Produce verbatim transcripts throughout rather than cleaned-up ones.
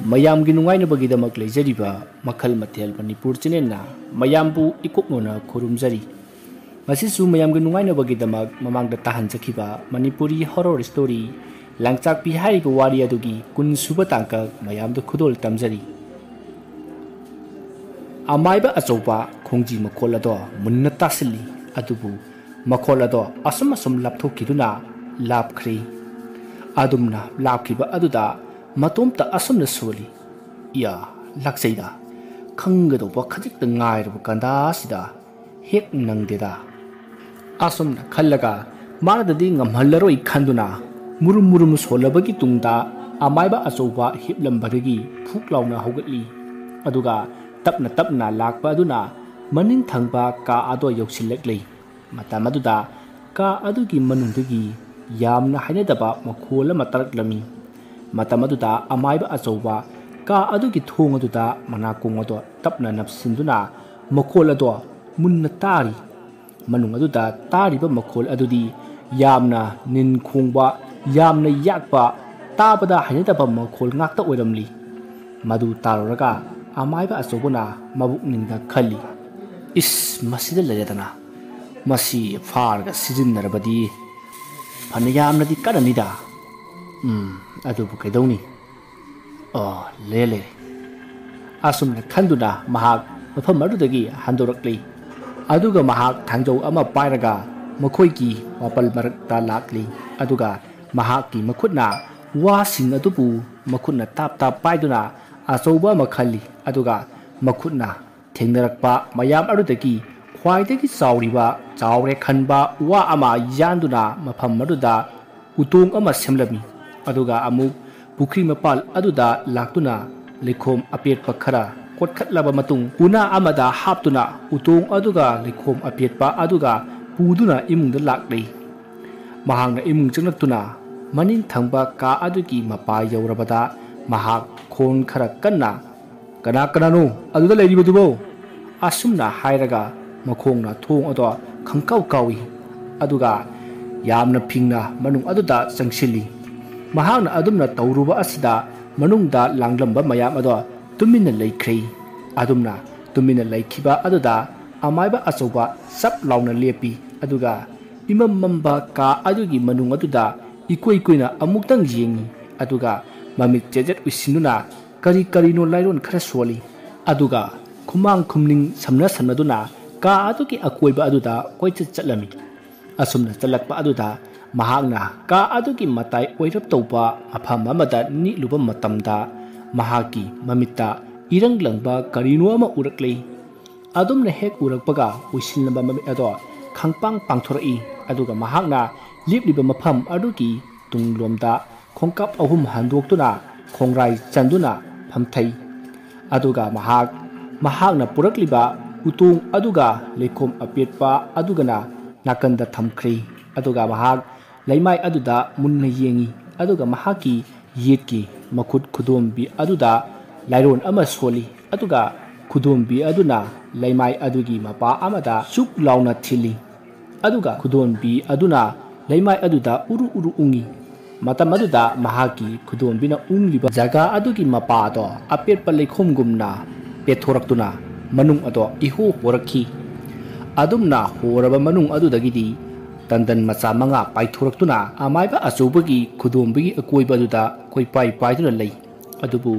ꯃꯌꯥꯝꯒꯤ ꯅꯨꯡꯉꯥꯏꯅꯕꯒꯤꯗꯃꯛ ꯂꯩꯖꯔꯤꯕ ꯃꯈꯜ ꯃꯊꯦꯜ ꯃꯅꯤꯄꯨꯔ ꯆꯦꯅꯦꯜꯅ ꯃꯌꯥꯝꯕꯨ ꯏꯀꯣꯛꯅꯣꯅ ꯈꯨꯔꯨꯝꯖꯔꯤ꯫ ꯉꯁꯤꯁꯨ ꯃꯌꯥꯝꯒꯤ ꯅꯨꯡꯉꯥꯏꯅꯕꯒꯤꯗꯃꯛ ꯃꯃꯥꯡꯗ ꯇꯥꯍꯟꯖꯈꯤꯕ ꯃꯅꯤꯄꯨꯔꯤ ꯍꯣꯔꯣꯔ ꯁ꯭ꯇꯣꯔꯤ ꯂꯥꯡꯆꯥꯛꯄꯤ ꯍꯥꯏꯔꯤꯕ ꯋꯥꯔꯤ ꯑꯗꯨꯒꯤ ꯀꯨꯟ ꯁꯨꯕ ꯇꯥꯡꯀꯛ ꯃꯌꯥꯝꯗ ꯈꯨꯗꯣꯜ ꯇꯝꯖꯔꯤ꯫ ꯑꯃꯥꯏꯕ ꯑꯆꯧꯕ ꯈꯣꯡꯖꯤ ꯃꯈꯣꯜ ꯑꯗꯣ ꯃꯨꯟꯅ ꯇꯥꯁꯤꯜꯂꯤ꯫ ꯑꯗꯨꯕꯨ ꯃꯈꯣꯜ ꯑꯗꯣ ꯑꯁꯨꯝ ꯑꯁꯨꯝ ꯂꯥꯞꯊꯣꯛꯈꯤꯗꯨꯅ ꯂꯥꯞꯈ꯭ꯔꯦ꯫ ꯑꯗꯨꯝꯅ ꯂꯥꯞꯈꯤꯕ ꯑꯗꯨꯗ ꯃꯇꯣꯝꯇ ꯑꯁꯨꯝꯅ ꯁꯣꯜꯂꯤ꯫ ꯏꯌꯥ, ꯂꯥꯛꯆꯩꯗ꯫ ꯈꯪꯒꯗꯧꯕ ꯈꯖꯤꯛꯇ ꯉꯥꯏꯔꯕ ꯀꯟꯗꯥꯁꯤꯗ ꯍꯦꯛ ꯅꯪꯗꯦꯗ꯫ ꯑꯁꯨꯝꯅ ꯈꯜꯂꯒ ꯃꯥꯅꯗꯗꯤ ꯉꯝꯍꯜꯂꯔꯣꯏ ꯈꯟꯗꯨꯅ ꯃꯨꯔꯨꯝ ꯃꯨꯔꯨꯝ ꯁꯣꯜꯂꯕꯒꯤ ꯇꯨꯡꯗ ꯑꯃꯥꯏꯕ ꯑꯆꯧꯕ ꯍꯤꯞꯂꯝꯕꯗꯒꯤ ꯐꯨꯛ ꯂꯥꯎꯅ ꯍꯧꯒꯠꯂꯤ꯫ ꯑꯗꯨꯒ ꯇꯞꯅ ꯇꯞꯅ ꯂꯥꯛꯄ ꯑꯗꯨꯅ ꯃꯅꯤꯡ ꯊꯪꯕ ꯀꯥ ꯑꯗꯣ ꯌꯧꯁꯤꯜꯂꯛꯂꯤ꯫ ꯃꯇꯝ ꯑꯗꯨꯗ ꯀꯥ ꯑꯗꯨꯒꯤ ꯃꯅꯨꯡꯗꯒꯤ ꯌꯥꯝꯅ ꯍꯩꯅꯗꯕ ꯃꯈꯣꯜ ꯑꯃ ꯇꯥꯔꯛꯂꯝꯃꯤ꯫ ꯃꯇꯝ ꯑꯗꯨꯗ ꯑꯃꯥꯏꯕ ꯑꯆꯧꯕ ꯀꯥ ꯑꯗꯨꯒꯤ ꯊꯣꯡ ꯑꯗꯨꯗ ꯃꯅꯥꯀꯣꯡ ꯑꯗꯣ ꯇꯞꯅ ꯅꯞꯁꯤꯟꯗꯨꯅ ꯃꯈꯣꯜ ꯑꯗꯣ ꯃꯨꯟꯅ ꯇꯥꯔꯤ꯫ ꯃꯅꯨꯡ ꯑꯗꯨꯗ ꯇꯥꯔꯤꯕ ꯃꯈꯣꯜ ꯑꯗꯨꯗꯤ ꯌꯥꯝꯅ ꯅꯤꯟ ꯈꯣꯡꯕ, ꯌꯥꯝꯅ ꯌꯥꯛꯄ, ꯇꯥꯕꯗ ꯍꯩꯅꯗꯕ ꯃꯈꯣꯜ ꯉꯥꯛꯇ ꯑꯣꯏꯔꯝꯂꯤ꯫ ꯃꯗꯨ ꯇꯥꯔꯨꯔꯒ ꯑꯃꯥꯏꯕ ꯑꯆꯧꯕꯅ ꯃꯕꯨꯛꯅꯤꯡꯗ ꯈꯜꯂꯤ, "ꯏꯁ, ꯃꯁꯤꯗ ꯂꯩꯔꯦꯗꯅ꯫ ꯃꯁꯤ ꯐꯥꯔꯒ ꯁꯤꯖꯤꯟꯅꯔꯕꯗꯤ ꯐꯅ ꯌꯥꯝꯅꯗꯤ ꯀꯥꯟꯅꯅꯤꯗ꯫ ꯎꯝ, ꯑꯗꯨꯕꯨ ꯀꯩꯗꯧꯅꯤ? ꯑꯣ, ꯂꯩꯔꯦ, ꯂꯩꯔꯦ꯫" ꯑꯁꯨꯝꯅ ꯈꯟꯗꯨꯅ ꯃꯍꯥꯛ ꯃꯐꯝ ꯑꯗꯨꯗꯒꯤ ꯍꯟꯗꯣꯔꯛꯂꯤ꯫ ꯑꯗꯨꯒ ꯃꯍꯥꯛ ꯊꯥꯡꯖꯧ ꯑꯃ ꯄꯥꯏꯔꯒ ꯃꯈꯣꯏꯒꯤ ꯃꯥꯄꯜ ꯃꯔꯛꯇ ꯂꯥꯛꯂꯤ꯫ ꯑꯗꯨꯒ ꯃꯍꯥꯛꯀꯤ ꯃꯈꯨꯠꯅ ꯋꯥꯁꯤꯡ ꯑꯗꯨꯕꯨ ꯃꯈꯨꯠꯅ ꯇꯥꯞ ꯇꯥꯞ ꯄꯥꯏꯗꯨꯅ ꯑꯆꯧꯕ ꯑꯃ ꯈꯜꯂꯤ꯫ ꯑꯗꯨꯒ ꯃꯈꯨꯠꯅ ꯊꯦꯡꯅꯔꯛꯄ ꯃꯌꯥꯝ ꯑꯗꯨꯗꯒꯤ ꯈ꯭ꯋꯥꯏꯗꯒꯤ ꯆꯥꯎꯔꯤꯕ, ꯆꯥꯎꯔꯦ ꯈꯟꯕ ꯋꯥ ꯑꯃ ꯌꯥꯟꯗꯨꯅ ꯃꯐꯝ ꯑꯗꯨꯗ ꯎꯇꯣꯡ ꯑꯃ ꯁꯦꯝꯂꯝꯃꯤ꯫ ꯑꯗꯨꯒ ꯑꯃꯨꯛ ꯄꯨꯈ꯭ꯔꯤ ꯃꯄꯥꯜ ꯑꯗꯨꯗ ꯂꯥꯛꯇꯨꯅ ꯂꯩꯈꯣꯝ ꯑꯄꯦꯠꯄ ꯈꯔ ꯀꯣꯠꯈꯠꯂꯕ ꯃꯇꯨꯡ, ꯎꯅꯥ ꯑꯃꯗ ꯍꯥꯞꯇꯨꯅ ꯎꯇꯣꯡ ꯑꯗꯨꯒ ꯂꯩꯈꯣꯝ ꯑꯄꯦꯠꯄ ꯑꯗꯨꯒ ꯄꯨꯗꯨꯅ ꯏꯃꯨꯡꯗ ꯂꯥꯛꯂꯤ꯫ ꯃꯍꯥꯛꯅ ꯏꯃꯨꯡ ꯆꯪꯂꯛꯇꯨꯅ ꯃꯅꯤꯡ ꯊꯪꯕ ꯀꯥ ꯑꯗꯨꯒꯤ ꯃꯄꯥ ꯌꯧꯔꯕꯗ ꯃꯍꯥꯛ ꯈꯣꯟ ꯈꯔ ꯀꯟꯅ, "ꯀꯅꯥ ꯀꯅꯥꯅꯣ ꯑꯗꯨꯗ ꯂꯩꯔꯤꯕꯗꯨꯕꯣ?" ꯑꯁꯨꯝꯅ ꯍꯥꯏꯔꯒ ꯃꯈꯣꯡꯅ ꯊꯣꯡ ꯑꯗꯣ ꯈꯪꯀꯥꯎ ꯀꯥꯎꯏ꯫ ꯑꯗꯨꯒ ꯌꯥꯝꯅ ꯐꯤꯡꯅ ꯃꯅꯨꯡ ꯑꯗꯨꯗ ꯆꯪꯁꯤꯜꯂꯤ꯫ ꯃꯍꯥꯛꯅ ꯑꯗꯨꯝꯅ ꯇꯧꯔꯨꯕ ꯑꯁꯤꯗ ꯃꯅꯨꯡꯗ ꯂꯥꯡꯂꯝꯕ ꯃꯌꯥꯝ ꯑꯗꯣ ꯇꯨꯃꯤꯟꯅ ꯂꯩꯈ꯭ꯔꯦ꯫ ꯑꯗꯨꯝꯅ ꯇꯨꯃꯤꯟꯅ ꯂꯩꯈꯤꯕ ꯑꯗꯨꯗ ꯑꯃꯥꯏꯕ ꯑꯆꯧꯕ ꯆꯞ ꯂꯥꯎꯅ ꯂꯦꯞꯄꯤ, ꯑꯗꯨꯒ ꯏꯃꯝ ꯃꯝꯕ ꯀꯥ ꯑꯗꯨꯒꯤ ꯃꯅꯨꯡ ꯑꯗꯨꯗ ꯏꯀꯨꯏ ꯀꯨꯏꯅ ꯑꯃꯨꯛꯇꯪ ꯌꯦꯡꯉꯤ, ꯑꯗꯨꯒ ꯃꯃꯤꯠ ꯆꯦꯖꯦꯠ ꯎꯏꯁꯤꯟꯗꯨꯅ ꯀꯔꯤ ꯀꯔꯤꯅꯣ ꯂꯥꯏꯔꯣꯟ ꯈꯔ ꯁꯣꯜꯂꯤ, ꯑꯗꯨꯒ ꯈꯨꯃꯥꯡ ꯈꯨꯝꯅꯤꯡ ꯁꯝꯅ ꯁꯝꯅꯗꯨꯅ ꯀꯥ ꯑꯗꯨꯒꯤ ꯑꯀꯣꯏꯕ ꯑꯗꯨꯗ ꯀꯣꯏꯆꯠ ꯆꯠꯂꯝꯃꯤ꯫ ꯑꯁꯨꯝꯅ ꯆꯠꯂꯛꯄ ꯑꯗꯨꯗ ꯃꯍꯥꯛꯅ ꯀꯥ ꯑꯗꯨꯒꯤ ꯃꯇꯥꯏ ꯑꯣꯏꯔꯞ ꯇꯧꯕ ꯃꯐꯝ ꯑꯃꯗ ꯅꯤꯛꯂꯨꯕ ꯃꯇꯝꯗ ꯃꯍꯥꯛꯀꯤ ꯃꯃꯤꯠꯇ ꯏꯔꯪ ꯂꯪꯕ ꯀꯔꯤꯅꯣ ꯑꯃ ꯎꯔꯛꯂꯦ꯫ ꯑꯗꯨꯝꯅ ꯍꯦꯛ ꯎꯔꯛꯄꯒ ꯎꯏꯁꯤꯜꯂꯝꯕ ꯃꯃꯤꯠ ꯑꯗꯣ ꯈꯪꯄꯥꯡ ꯄꯥꯡꯊꯣꯔꯛꯏ, ꯑꯗꯨꯒ ꯃꯍꯥꯛꯅ ꯂꯦꯞꯂꯤꯕ ꯃꯐꯝ ꯑꯗꯨꯒꯤ ꯇꯨꯡꯂꯣꯝꯗ ꯈꯣꯡꯀꯥꯞ ꯑꯍꯨꯝ ꯍꯟꯗꯣꯛꯇꯨꯅ ꯈꯣꯡꯔꯥꯏ ꯆꯟꯗꯨꯅ ꯐꯝꯊꯩ꯫ ꯑꯗꯨꯒ ꯃꯍꯥꯛ, ꯃꯍꯥꯛꯅ ꯄꯨꯔꯛꯂꯤꯕ ꯎꯇꯣꯡ ꯑꯗꯨꯒ ꯂꯩꯈꯣꯝ ꯑꯄꯦꯠꯄ ꯑꯗꯨꯒꯅ ꯅꯥꯀꯟꯗ ꯊꯝꯈ꯭ꯔꯦ꯫ ꯑꯗꯨꯒ ꯃꯍꯥꯛ ꯂꯩꯃꯥꯏ ꯑꯗꯨꯗ ꯃꯨꯟꯅ ꯌꯦꯡꯉꯤ, ꯑꯗꯨꯒ ꯃꯍꯥꯛꯀꯤ ꯌꯦꯠꯀꯤ ꯃꯈꯨꯠ ꯈꯨꯗꯣꯝꯕꯤ ꯑꯗꯨꯗ ꯂꯥꯏꯔꯣꯟ ꯑꯃ ꯁꯣꯜꯂꯤ, ꯑꯗꯨꯒ ꯈꯨꯗꯣꯝꯕꯤ ꯑꯗꯨꯅ ꯂꯩꯃꯥꯏ ꯑꯗꯨꯒꯤ ꯃꯄꯥ ꯑꯃꯗ ꯆꯨꯛ ꯂꯥꯎꯅ ꯊꯤꯜꯂꯤ꯫ ꯑꯗꯨꯒ ꯈꯨꯗꯣꯝꯕꯤ ꯑꯗꯨꯅ ꯂꯩꯃꯥꯏ ꯑꯗꯨꯗ ꯎꯔꯨ ꯎꯔꯨ ꯎꯪꯉꯤ꯫ ꯃꯇꯝ ꯑꯗꯨꯗ ꯃꯍꯥꯛꯀꯤ ꯈꯨꯗꯣꯝꯕꯤꯅ ꯎꯪꯂꯤꯕ ꯖꯒꯥ ꯑꯗꯨꯒꯤ ꯃꯄꯥ ꯑꯗꯣ ꯑꯄꯦꯠꯄ ꯂꯩꯈꯣꯝꯒꯨꯝꯅ ꯄꯦꯠꯊꯣꯔꯛꯇꯨꯅ ꯃꯅꯨꯡ ꯑꯗꯣ ꯏꯍꯣ ꯍꯣꯔꯛꯈꯤ꯫ ꯑꯗꯨꯝꯅ ꯍꯣꯔꯕ ꯃꯅꯨꯡ ꯑꯗꯨꯗꯒꯤꯗꯤ ꯇꯟꯗꯟ ꯃꯆꯥ ꯃꯉꯥ ꯄꯥꯏꯊꯣꯔꯛꯇꯨꯅ ꯑꯃꯥꯏꯕ ꯑꯆꯧꯕꯒꯤ ꯈꯨꯗꯣꯝꯕꯤꯒꯤ ꯑꯀꯣꯏꯕ ꯑꯗꯨꯗ ꯀꯣꯏꯄꯥꯏ ꯄꯥꯏꯗꯨꯅ ꯂꯩ꯫ ꯑꯗꯨꯕꯨ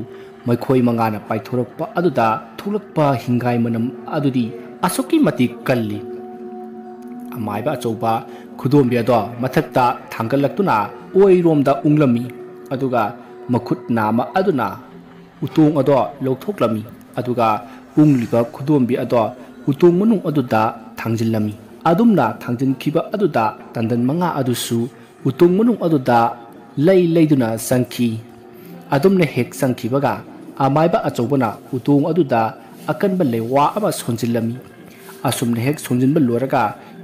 ꯃꯈꯣꯏ ꯃꯉꯥꯅ ꯄꯥꯏꯊꯣꯔꯛꯄ ꯑꯗꯨꯗ ꯊꯣꯛꯂꯛꯄ ꯍꯤꯡꯒꯥꯏ ꯃꯅꯝ ꯑꯗꯨꯗꯤ ꯑꯁꯨꯛꯀꯤ ꯃꯇꯤꯛ ꯀꯜꯂꯤ꯫ ꯑꯃꯥꯏꯕ ꯑꯆꯧꯕ ꯈꯨꯗꯣꯝꯕꯤ ꯑꯗꯣ ꯃꯊꯛꯇ ꯊꯥꯡꯒꯠꯂꯛꯇꯨꯅ ꯑꯣꯏꯔꯣꯝꯗ ꯎꯪꯂꯝꯃꯤ, ꯑꯗꯨꯒ ꯃꯈꯨꯠ ꯅꯥꯝꯃ ꯑꯗꯨꯅ ꯎꯇꯣꯡ ꯑꯗꯣ ꯂꯧꯊꯣꯛꯂꯝꯃꯤ, ꯑꯗꯨꯒ ꯎꯪꯂꯤꯕ ꯈꯨꯗꯣꯝꯕꯤ ꯑꯗꯣ ꯎꯇꯣꯡ ꯃꯅꯨꯡ ꯑꯗꯨꯗ ꯊꯥꯡꯖꯤꯜꯂꯝꯃꯤ꯫ ꯑꯗꯨꯝꯅ ꯊꯥꯡꯖꯤꯟꯈꯤꯕ ꯑꯗꯨꯗ ꯇꯟꯗꯟ ꯃꯉꯥ ꯑꯗꯨꯁꯨ ꯎꯇꯣꯡ ꯃꯅꯨꯡ ꯑꯗꯨꯗ ꯂꯩ ꯂꯩꯗꯨꯅ ꯆꯪꯈꯤ꯫ ꯑꯗꯨꯝꯅ ꯍꯦꯛ ꯆꯪꯈꯤꯕꯒ ꯑꯃꯥꯏꯕ ꯑꯆꯧꯕꯅ ꯎꯇꯣꯡ ꯑꯗꯨꯗ ꯑꯀꯟꯕ ꯂꯩꯋꯥ ꯑꯃ ꯁꯣꯟꯖꯤꯜꯂꯝꯃꯤ꯫ ꯑꯁꯨꯝꯅ ꯍꯦꯛ ꯁꯣꯟꯖꯤꯟꯕ ꯂꯣꯏꯔꯒ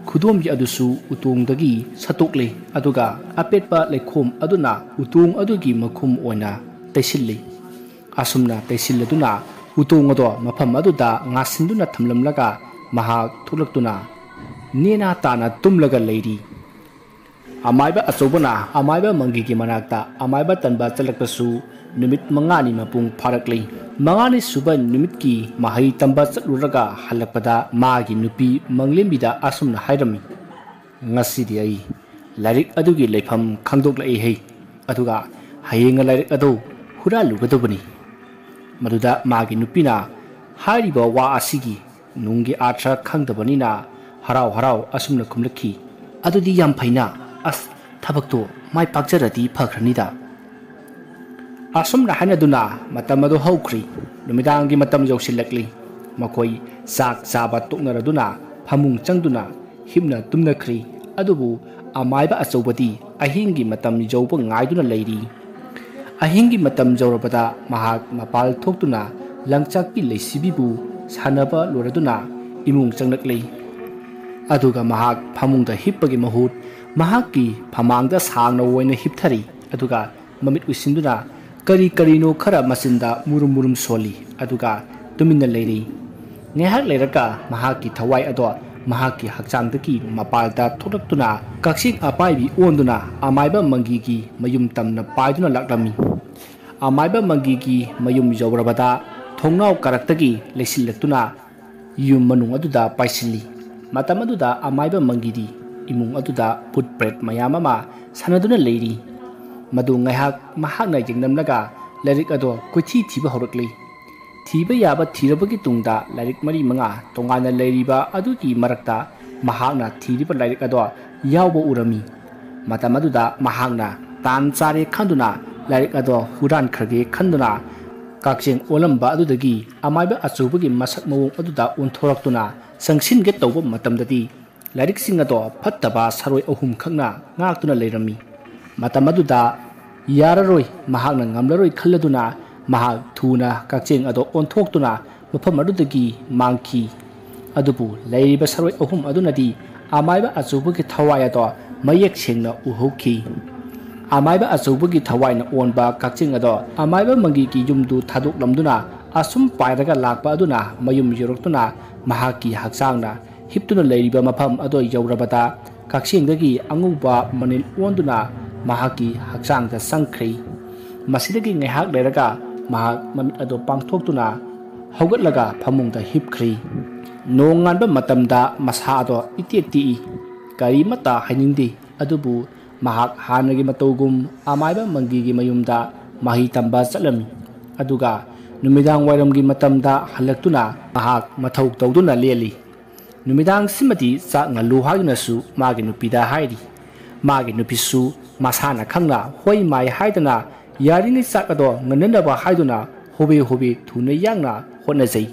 ꯈꯨꯗꯣꯝꯕꯤ ꯑꯗꯨꯁꯨ ꯎꯇꯣꯡꯗꯒꯤ ꯁꯠꯇꯣꯛꯂꯤ, ꯑꯗꯨꯒ ꯑꯄꯦꯠꯄ ꯂꯩꯈꯣꯝ ꯑꯗꯨꯅ ꯎꯇꯣꯡ ꯑꯗꯨꯒꯤ ꯃꯈꯨꯝ ꯑꯣꯏꯅ ꯇꯩꯁꯤꯜꯂꯤ꯫ ꯑꯁꯨꯝꯅ ꯇꯩꯁꯤꯜꯂꯗꯨꯅ ꯎꯇꯣꯡ ꯑꯗꯣ ꯃꯐꯝ ꯑꯗꯨꯗ ꯉꯥꯁꯤꯟꯗꯨꯅ ꯊꯝꯂꯝꯂꯒ ꯃꯍꯥꯛ ꯊꯣꯛꯂꯛꯇꯨꯅ ꯅꯦꯅꯥ ꯇꯥꯅ ꯇꯨꯝꯂꯒ ꯂꯩꯔꯤ꯫ ꯑꯃꯥꯏꯕ ꯑꯆꯧꯕꯅ ꯑꯃꯥꯏꯕ ꯃꯪꯒꯤꯒꯤ ꯃꯅꯥꯛꯇ ꯑꯃꯥꯏꯕ ꯇꯟꯕ ꯆꯠꯂꯛꯄꯁꯨ ꯅꯨꯃꯤꯠ ꯃꯉꯥꯅꯤ ꯃꯄꯨꯡ ꯐꯥꯔꯛꯂꯤ꯫ ꯃꯉꯥꯅꯤ ꯁꯨꯕ ꯅꯨꯃꯤꯠꯀꯤ ꯃꯍꯩ ꯇꯝꯕ ꯆꯠꯂꯨꯔꯒ ꯍꯜꯂꯛꯄꯗ ꯃꯥꯒꯤ ꯅꯨꯄꯤ ꯃꯪꯂꯦꯝꯕꯤꯗ ꯑꯁꯨꯝꯅ ꯍꯥꯏꯔꯝꯃꯤ, "ꯉꯁꯤꯗꯤ ꯑꯩ ꯂꯥꯏꯔꯤꯛ ꯑꯗꯨꯒꯤ ꯂꯩꯐꯝ ꯈꯪꯗꯣꯛꯂꯛꯏ ꯍꯩ, ꯑꯗꯨꯒ ꯍꯌꯦꯡꯅ ꯂꯥꯏꯔꯤꯛ ꯑꯗꯨ ꯍꯨꯔꯥꯜꯂꯨꯒꯗꯧꯕꯅꯤ"꯫ ꯃꯗꯨꯗ ꯃꯥꯒꯤ ꯅꯨꯄꯤꯅ ꯍꯥꯏꯔꯤꯕ ꯋꯥ ꯑꯁꯤꯒꯤ ꯅꯨꯡꯒꯤ ꯑꯥꯔꯊ ꯈꯪꯗꯕꯅꯤꯅ ꯍꯔꯥꯎ ꯍꯔꯥꯎ ꯑꯁꯨꯝꯅ ꯈꯨꯝꯂꯛꯈꯤ, "ꯑꯗꯨꯗꯤ ꯌꯥꯝ ꯐꯩꯅ, ꯑꯁ, ꯊꯕꯛꯇꯣ ꯃꯥꯏ ꯄꯥꯛꯆꯔꯗꯤ ꯐꯈ꯭ꯔꯅꯤꯗ"꯫ ꯑꯁꯨꯝꯅ ꯍꯥꯏꯅꯗꯨꯅ ꯃꯇꯝ ꯑꯗꯨ ꯍꯧꯈ꯭ꯔꯤ꯫ ꯅꯨꯃꯤꯗꯥꯡꯒꯤ ꯃꯇꯝ ꯌꯧꯁꯤꯜꯂꯛꯂꯤ꯫ ꯃꯈꯣꯏ ꯆꯥꯛ ꯆꯥꯕ ꯇꯣꯛꯅꯔꯗꯨꯅ ꯐꯃꯨꯡ ꯆꯪꯗꯨꯅ ꯍꯤꯞꯅ ꯇꯨꯝꯅꯈ꯭ꯔꯤ꯫ ꯑꯗꯨꯕꯨ ꯑꯃꯥꯏꯕ ꯑꯆꯧꯕꯗꯤ ꯑꯍꯤꯡꯒꯤ ꯃꯇꯝ ꯌꯧꯕ ꯉꯥꯏꯗꯨꯅ ꯂꯩꯔꯤ꯫ ꯑꯍꯤꯡꯒꯤ ꯃꯇꯝ ꯌꯧꯔꯕꯗ ꯃꯍꯥꯛ ꯃꯄꯥꯜ ꯊꯣꯛꯇꯨꯅ ꯂꯪꯆꯥꯛꯄꯤ ꯂꯩꯁꯤꯕꯤꯕꯨ ꯁꯥꯟꯅꯕ ꯂꯣꯏꯔꯗꯨꯅ ꯏꯃꯨꯡ ꯆꯪꯂꯛꯂꯤ꯫ ꯑꯗꯨꯒ ꯃꯍꯥꯛ ꯐꯃꯨꯡꯗ ꯍꯤꯞꯄꯒꯤ ꯃꯍꯨꯠ ꯃꯍꯥꯛꯀꯤ ꯐꯃꯥꯡꯗ ꯁꯥꯡꯅ ꯑꯣꯏꯅ ꯍꯤꯞꯊꯔꯤ꯫ ꯑꯗꯨꯒ ꯃꯃꯤꯠ ꯎꯏꯁꯤꯟꯗꯨꯅ ꯀꯔꯤ ꯀꯔꯤꯅꯣ ꯈꯔ ꯃꯆꯤꯟꯗ ꯃꯨꯔꯨꯝ ꯃꯨꯔꯨꯝ ꯁꯣꯜꯂꯤ꯫ ꯑꯗꯨꯒ ꯇꯨꯃꯤꯟꯅ ꯂꯩꯔꯤ꯫ ꯉꯥꯏꯍꯥꯛ ꯂꯩꯔꯒ ꯃꯍꯥꯛꯀꯤ ꯊꯋꯥꯏ ꯑꯗꯣ ꯃꯍꯥꯛꯀꯤ ꯍꯛꯆꯥꯡꯗꯒꯤ ꯃꯄꯥꯜꯗ ꯊꯣꯛꯂꯛꯇꯨꯅ ꯀꯛꯆꯦꯡ ꯑꯄꯥꯏꯕꯤ ꯑꯣꯟꯗꯨꯅ ꯑꯃꯥꯏꯕ ꯃꯪꯒꯤꯒꯤ ꯃꯌꯨꯝ ꯇꯝꯅ ꯄꯥꯏꯗꯨꯅ ꯂꯥꯛꯂꯝꯃꯤ꯫ ꯑꯃꯥꯏꯕ ꯃꯪꯒꯤꯒꯤ ꯃꯌꯨꯝ ꯌꯧꯔꯕꯗ ꯊꯣꯡꯅꯥꯎ ꯀꯥꯔꯛꯇꯒꯤ ꯂꯩꯁꯤꯜꯂꯛꯇꯨꯅ ꯌꯨꯝ ꯃꯅꯨꯡ ꯑꯗꯨꯗ ꯄꯥꯏꯁꯤꯜꯂꯤ꯫ ꯃꯇꯝ ꯑꯗꯨꯗ ꯑꯃꯥꯏꯕ ꯃꯪꯒꯤꯗꯤ ꯏꯃꯨꯡ ꯑꯗꯨꯗ ꯚꯨꯠ ꯄ꯭ꯔꯦꯠ ꯃꯌꯥꯝ ꯑꯃ ꯁꯥꯟꯅꯗꯨꯅ ꯂꯩꯔꯤ꯫ ꯃꯗꯨ ꯉꯥꯏꯍꯥꯛ ꯃꯍꯥꯛꯅ ꯌꯦꯡꯂꯝꯂꯒ ꯂꯥꯏꯔꯤꯛ ꯑꯗꯣ ꯀꯣꯏꯊꯤ ꯊꯤꯕ ꯍꯧꯔꯛꯂꯤ꯫ ꯊꯤꯕ ꯌꯥꯕ ꯊꯤꯔꯕꯒꯤ ꯇꯨꯡꯗ ꯂꯥꯏꯔꯤꯛ ꯃꯔꯤ ꯃꯉꯥ ꯇꯣꯉꯥꯟꯅ ꯂꯩꯔꯤꯕ ꯑꯗꯨꯒꯤ ꯃꯔꯛꯇ ꯃꯍꯥꯛꯅ ꯊꯤꯔꯤꯕ ꯂꯥꯏꯔꯤꯛ ꯑꯗꯣ ꯌꯥꯎꯕ ꯎꯔꯝꯃꯤ꯫ ꯃꯇꯝ ꯑꯗꯨꯗ ꯃꯍꯥꯛꯅ ꯇꯥꯟ ꯆꯥꯔꯦ ꯈꯟꯗꯨꯅ ꯂꯥꯏꯔꯤꯛ ꯑꯗꯣ ꯍꯨꯔꯥꯟꯈ꯭ꯔꯒꯦ ꯈꯟꯗꯨꯅ ꯀꯛꯆꯦꯡ ꯑꯣꯜꯂꯝꯕ ꯑꯗꯨꯗꯒꯤ ꯑꯃꯥꯏꯕ ꯑꯆꯧꯕꯒꯤ ꯃꯁꯛ ꯃꯑꯣꯡ ꯑꯗꯨꯗ ꯑꯣꯟꯊꯣꯔꯛꯇꯨꯅ ꯆꯪꯁꯤꯟꯒꯦ ꯇꯧꯕ ꯃꯇꯝꯗꯗꯤ ꯂꯥꯏꯔꯤꯛꯁꯤꯡ ꯑꯗꯣ ꯐꯠꯇꯕ ꯁꯥꯔꯣꯏ ꯑꯍꯨꯝꯈꯛꯅ ꯉꯥꯛꯇꯨꯅ ꯂꯩꯔꯝꯃꯤ꯫ ꯃꯇꯝ ꯑꯗꯨꯗ ꯌꯥꯔꯔꯣꯏ, ꯃꯍꯥꯛꯅ ꯉꯝꯂꯔꯣꯏ ꯈꯜꯂꯗꯨꯅ ꯃꯍꯥꯛ ꯊꯨꯅ ꯀꯛꯆꯦꯡ ꯑꯗꯣ ꯑꯣꯟꯊꯣꯛꯇꯨꯅ ꯃꯐꯝ ꯑꯗꯨꯗꯒꯤ ꯃꯥꯡꯈꯤ꯫ ꯑꯗꯨꯕꯨ ꯂꯩꯔꯤꯕ ꯁꯥꯔꯣꯏ ꯑꯍꯨꯝ ꯑꯗꯨꯅꯗꯤ ꯑꯃꯥꯏꯕ ꯑꯆꯧꯕꯒꯤ ꯊꯋꯥꯏ ꯑꯗꯣ ꯃꯌꯦꯛ ꯁꯦꯡꯅ ꯎꯍꯧꯈꯤ꯫ ꯑꯃꯥꯏꯕ ꯑꯆꯧꯕꯒꯤ ꯊꯋꯥꯏꯅ ꯑꯣꯟꯕ ꯀꯛꯆꯦꯡ ꯑꯗꯣ ꯑꯃꯥꯏꯕ ꯃꯪꯒꯤꯒꯤ ꯌꯨꯝꯗꯨ ꯊꯥꯗꯣꯛꯂꯝꯗꯨꯅ ꯑꯁꯨꯝ ꯄꯥꯏꯔꯒ ꯂꯥꯛꯄ ꯑꯗꯨꯅ ꯃꯌꯨꯝ ꯌꯧꯔꯛꯇꯨꯅ ꯃꯍꯥꯛꯀꯤ ꯍꯛꯆꯥꯡꯅ ꯍꯤꯞꯇꯨꯅ ꯂꯩꯔꯤꯕ ꯃꯐꯝ ꯑꯗꯨ ꯌꯧꯔꯕꯗ ꯀꯛꯆꯦꯡꯗꯒꯤ ꯑꯉꯧꯕ ꯃꯅꯤꯜ ꯑꯣꯟꯗꯨꯅ ꯃꯍꯥꯛꯀꯤ ꯍꯛꯆꯥꯡꯗ ꯆꯪꯈ꯭ꯔꯦ꯫ ꯃꯁꯤꯗꯒꯤ ꯉꯥꯏꯍꯥꯛ ꯂꯩꯔꯒ ꯃꯍꯥꯛ ꯃꯃꯤꯠ ꯑꯗꯨ ꯄꯥꯡꯊꯣꯛꯇꯨꯅ ꯍꯧꯒꯠꯂꯒ ꯐꯃꯨꯡꯗ ꯍꯤꯞꯈ꯭ꯔꯦ꯫ ꯅꯣꯡꯉꯥꯟꯕ ꯃꯇꯝꯗ ꯃꯁꯥ ꯑꯗꯣ ꯏꯇꯦꯛ ꯇꯦꯛꯏ꯫ ꯀꯔꯤꯃꯠꯇ ꯍꯥꯏꯅꯤꯡꯗꯦ, ꯑꯗꯨꯕꯨ ꯃꯍꯥꯛ ꯍꯥꯟꯅꯒꯤ ꯃꯇꯧꯒꯨꯝ ꯑꯃꯥꯏꯕ ꯃꯪꯒꯤꯒꯤ ꯃꯌꯨꯝꯗ ꯃꯍꯩ ꯇꯝꯕ ꯆꯠꯂꯝꯃꯤ꯫ ꯑꯗꯨꯒ ꯅꯨꯃꯤꯗꯥꯡ ꯋꯥꯏꯔꯝꯒꯤ ꯃꯇꯝꯗ ꯍꯜꯂꯛꯇꯨꯅ ꯃꯍꯥꯛ ꯃꯊꯧ ꯇꯧꯗꯨꯅ ꯂꯦꯜꯂꯤ꯫ ꯅꯨꯃꯤꯗꯥꯡꯁꯤꯃꯗꯤ ꯆꯥꯛ ꯉꯜꯂꯨ ꯍꯥꯏꯗꯨꯅꯁꯨ ꯃꯥꯒꯤ ꯅꯨꯄꯤꯗ ꯍꯥꯏꯔꯤ꯫ ꯃꯥꯒꯤ ꯅꯨꯄꯤꯁꯨ ꯃꯁꯥꯅ ꯈꯪꯅ ꯍꯣꯏ ꯃꯥꯏ ꯍꯥꯏꯗꯅ ꯌꯥꯔꯤꯉꯩ ꯆꯥꯛ ꯑꯗꯣ ꯉꯟꯅꯅꯕ ꯍꯥꯏꯗꯨꯅ ꯍꯣꯕꯦ ꯍꯣꯕꯦ ꯊꯨꯅ ꯌꯥꯡꯅ ꯍꯣꯠꯅꯖꯩ꯫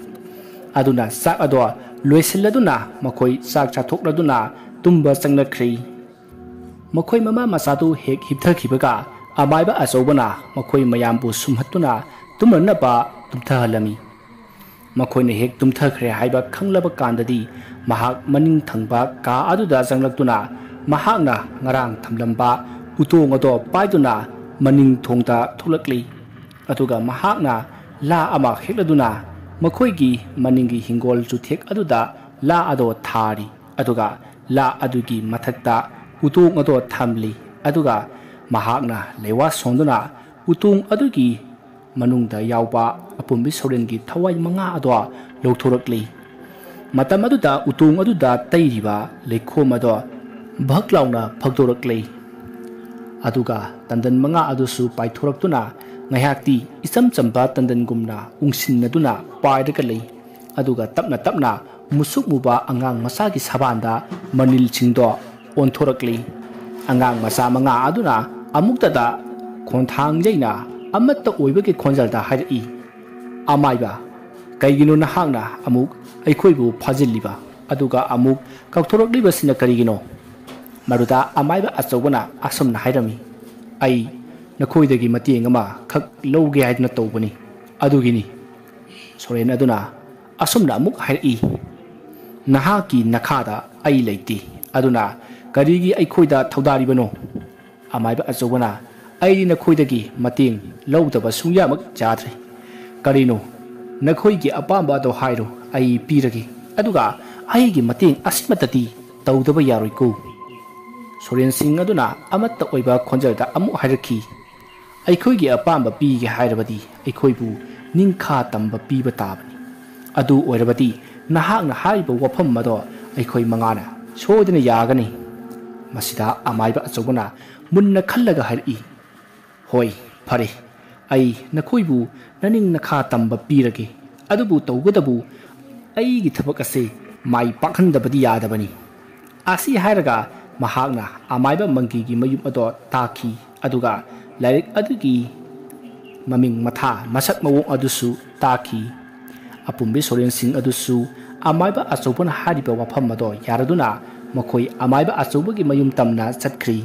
ꯑꯗꯨꯅ ꯆꯥꯛ ꯑꯗꯣ ꯂꯣꯏꯁꯤꯜꯂꯗꯨꯅ ꯃꯈꯣꯏ ꯆꯥꯛ ꯆꯥꯊꯣꯛꯂꯗꯨꯅ ꯇꯨꯝꯕ ꯆꯪꯂꯛꯈ꯭ꯔꯦ꯫ ꯃꯈꯣꯏ ꯃꯃꯥ ꯃꯆꯥꯗꯨ ꯍꯦꯛ ꯍꯤꯞꯊꯈꯤꯕꯒ ꯑꯃꯥꯏꯕ ꯑꯆꯧꯕꯅ ꯃꯈꯣꯏ ꯃꯌꯥꯝꯕꯨ ꯁꯨꯝꯍꯠꯇꯨꯅ ꯇꯨꯝꯅꯅꯕ ꯇꯨꯝꯊꯍꯜꯂꯝꯃꯤ꯫ ꯃꯈꯣꯏꯅ ꯍꯦꯛ ꯇꯨꯝꯊꯈ꯭ꯔꯦ ꯍꯥꯏꯕ ꯈꯪꯂꯕ ꯀꯥꯟꯗꯗꯤ ꯃꯍꯥꯛ ꯃꯅꯤꯡ ꯊꯪꯕ ꯀꯥ ꯑꯗꯨꯗ ꯆꯪꯂꯛꯇꯨꯅ ꯃꯍꯥꯛꯅ ꯉꯔꯥꯡ ꯊꯝꯂꯝꯕ ꯎꯇꯣꯡ ꯑꯗꯣ ꯄꯥꯏꯗꯨꯅ ꯃꯅꯤꯡ ꯊꯣꯡꯗ ꯊꯣꯛꯂꯛꯂꯤ꯫ ꯑꯗꯨꯒ ꯃꯍꯥꯛꯅ ꯂꯥ ꯑꯃ ꯍꯦꯛꯂꯗꯨꯅ ꯃꯈꯣꯏꯒꯤ ꯃꯅꯤꯡꯒꯤ ꯍꯤꯡꯒꯣꯜ ꯆꯨꯊꯦꯛ ꯑꯗꯨꯗ ꯂꯥ ꯑꯗꯣ ꯊꯥꯔꯤ꯫ ꯑꯗꯨꯒ ꯂꯥ ꯑꯗꯨꯒꯤ ꯃꯊꯛꯇ ꯎꯇꯣꯡ ꯑꯗꯣ ꯊꯝꯂꯤ꯫ ꯑꯗꯨꯒ ꯃꯍꯥꯛꯅ ꯂꯩꯋꯥ ꯁꯣꯟꯗꯨꯅ ꯎꯇꯣꯡ ꯑꯗꯨꯒꯤ ꯃꯅꯨꯡꯗ ꯌꯥꯎꯕ ꯑꯄꯨꯝꯕꯤ ꯁꯣꯔꯦꯟꯒꯤ ꯊꯋꯥꯏ ꯃꯉꯥ ꯑꯗꯣ ꯂꯧꯊꯣꯔꯛꯂꯤ꯫ ꯃꯇꯝ ꯑꯗꯨꯗ ꯎꯇꯣꯡ ꯑꯗꯨꯗ ꯇꯩꯔꯤꯕ ꯂꯩꯈꯣꯝ ꯑꯗꯣ ꯚꯛ ꯂꯥꯎꯅ ꯐꯛꯇꯣꯔꯛꯂꯤ꯫ ꯑꯗꯨꯒ ꯇꯟꯗꯟ ꯃꯉꯥ ꯑꯗꯨꯁꯨ ꯄꯥꯏꯊꯣꯔꯛꯇꯨꯅ ꯉꯥꯏꯍꯥꯛꯇꯤ ꯏꯆꯝ ꯆꯝꯕ ꯇꯟꯗꯟꯒꯨꯝꯅ ꯎꯪꯁꯤꯟꯅꯗꯨꯅ ꯄꯥꯏꯔꯒ ꯂꯩ꯫ ꯑꯗꯨꯒ ꯇꯞꯅ ꯇꯞꯅ ꯃꯨꯁꯨꯛ ꯃꯨꯕ ꯑꯉꯥꯡ ꯃꯆꯥꯒꯤ ꯁꯕꯥꯟꯗ ꯃꯅꯤꯜꯁꯤꯡꯗꯣ ꯑꯣꯟꯊꯣꯔꯛꯂꯤ꯫ ꯑꯉꯥꯡ ꯃꯆꯥ ꯃꯉꯥ ꯑꯗꯨꯅ ꯑꯃꯨꯛꯇꯗ ꯈꯣꯟꯊꯥꯡ ꯌꯩꯅ ꯑꯃꯠꯇ ꯑꯣꯏꯕꯒꯤ ꯈꯣꯟꯖꯦꯜꯗ ꯍꯥꯏꯔꯛꯏ, "ꯑꯃꯥꯏꯕ, ꯀꯩꯒꯤꯅꯣ ꯅꯍꯥꯛꯅ ꯑꯃꯨꯛ ꯑꯩꯈꯣꯏꯕꯨ ꯐꯥꯖꯤꯜꯂꯤꯕ? ꯑꯗꯨꯒ ꯑꯃꯨꯛ ꯀꯥꯎꯊꯣꯔꯛꯂꯤꯕꯁꯤꯅ ꯀꯔꯤꯒꯤꯅꯣ?" ꯃꯗꯨꯗ ꯑꯃꯥꯏꯕ ꯑꯆꯧꯕꯅ ꯑꯁꯨꯝꯅ ꯍꯥꯏꯔꯝꯃꯤ, "ꯑꯩ ꯅꯈꯣꯏꯗꯒꯤ ꯃꯇꯦꯡ ꯑꯃꯈꯛ ꯂꯧꯒꯦ ꯍꯥꯏꯗꯨꯅ ꯇꯧꯕꯅꯤ꯫ ꯑꯗꯨꯒꯤꯅꯤ꯫" ꯁꯣꯔꯦꯟ ꯑꯗꯨꯅ ꯑꯁꯨꯝꯅ ꯑꯃꯨꯛ ꯍꯥꯏꯔꯛꯏ, "ꯅꯍꯥꯛꯀꯤ ꯅꯈꯥꯗ ꯑꯩ ꯂꯩꯇꯦ, ꯑꯗꯨꯅ ꯀꯔꯤꯒꯤ ꯑꯩꯈꯣꯏꯗ ꯊꯧꯗꯥꯔꯤꯕꯅꯣ?" ꯑꯃꯥꯏꯕ ꯑꯆꯧꯕꯅ, "ꯑꯩꯗꯤ ꯅꯈꯣꯏꯗꯒꯤ ꯃꯇꯦꯡ ꯂꯧꯗꯕ ꯁꯨꯡꯌꯥꯃꯛ ꯌꯥꯗ꯭ꯔꯦ꯫ ꯀꯔꯤꯅꯣ? ꯅꯈꯣꯏꯒꯤ ꯑꯄꯥꯝꯕ ꯑꯗꯣ ꯍꯥꯏꯔꯣ, ꯑꯩ ꯄꯤꯔꯒꯦ꯫ ꯑꯗꯨꯒ ꯑꯩꯒꯤ ꯃꯇꯦꯡ ꯑꯁꯤꯃꯠꯇꯗꯤ ꯇꯧꯗꯕ ꯌꯥꯔꯣꯏꯀꯣ꯫" ꯁꯣꯔꯦꯟ ꯁꯤꯡ ꯑꯗꯨꯅ ꯑꯃꯠꯇ ꯑꯣꯏꯕ ꯈꯣꯟꯖꯦꯜꯗ ꯑꯃꯨꯛ ꯍꯥꯏꯔꯛꯈꯤ, "ꯑꯩꯈꯣꯏꯒꯤ ꯑꯄꯥꯝꯕ ꯄꯤꯒꯦ ꯍꯥꯏꯔꯕꯗꯤ ꯑꯩꯈꯣꯏꯕꯨ ꯅꯤꯡꯈꯥ ꯇꯝꯕ ꯄꯤꯕ ꯇꯥꯕꯅꯤ꯫ ꯑꯗꯨ ꯑꯣꯏꯔꯕꯗꯤ ꯅꯍꯥꯛꯅ ꯍꯥꯏꯔꯤꯕ ꯋꯥꯐꯝ ꯑꯗꯣ ꯑꯩꯈꯣꯏ ꯃꯉꯥꯅ ꯁꯣꯏꯗꯅ ꯌꯥꯒꯅꯤ꯫" ꯃꯁꯤꯗ ꯑꯃꯥꯏꯕ ꯑꯆꯧꯕꯅ ꯃꯨꯟꯅ ꯈꯜꯂꯒ ꯍꯥꯏꯔꯛꯏ, "ꯍꯣꯏ, ꯐꯔꯦ, ꯑꯩ ꯅꯈꯣꯏꯕꯨ ꯅꯅꯤꯡ ꯅꯈꯥ ꯇꯝꯕ ꯄꯤꯔꯒꯦ꯫ ꯑꯗꯨꯕꯨ ꯇꯧꯕꯇꯕꯨ ꯑꯩꯒꯤ ꯊꯕꯛ ꯑꯁꯤ ꯃꯥꯏ ꯄꯥꯛꯍꯟꯗꯕꯗꯤ ꯌꯥꯗꯕꯅꯤ꯫" ꯑꯁꯤ ꯍꯥꯏꯔꯒ ꯃꯍꯥꯛꯅ ꯑꯃꯥꯏꯕ ꯃꯪꯒꯤꯒꯤ ꯃꯌꯨꯝ ꯑꯗꯣ ꯇꯥꯛꯈꯤ, ꯑꯗꯨꯒ ꯂꯥꯏꯔꯤꯛ ꯑꯗꯨꯒꯤ ꯃꯃꯤꯡ ꯃꯊꯥ ꯃꯁꯛ ꯃꯑꯣꯡ ꯑꯗꯨꯁꯨ ꯇꯥꯛꯈꯤ꯫ ꯑꯄꯨꯝꯕꯤ ꯁꯣꯔꯦꯟ ꯁꯤꯡ ꯑꯗꯨꯁꯨ ꯑꯃꯥꯏꯕ ꯑꯆꯧꯕꯅ ꯍꯥꯏꯔꯤꯕ ꯋꯥꯐꯝ ꯑꯗꯣ ꯌꯥꯔꯗꯨꯅ ꯃꯈꯣꯏ ꯑꯃꯥꯏꯕ ꯑꯆꯧꯕꯒꯤ ꯃꯌꯨꯝ ꯇꯝꯅ ꯆꯠꯈ꯭ꯔꯤ꯫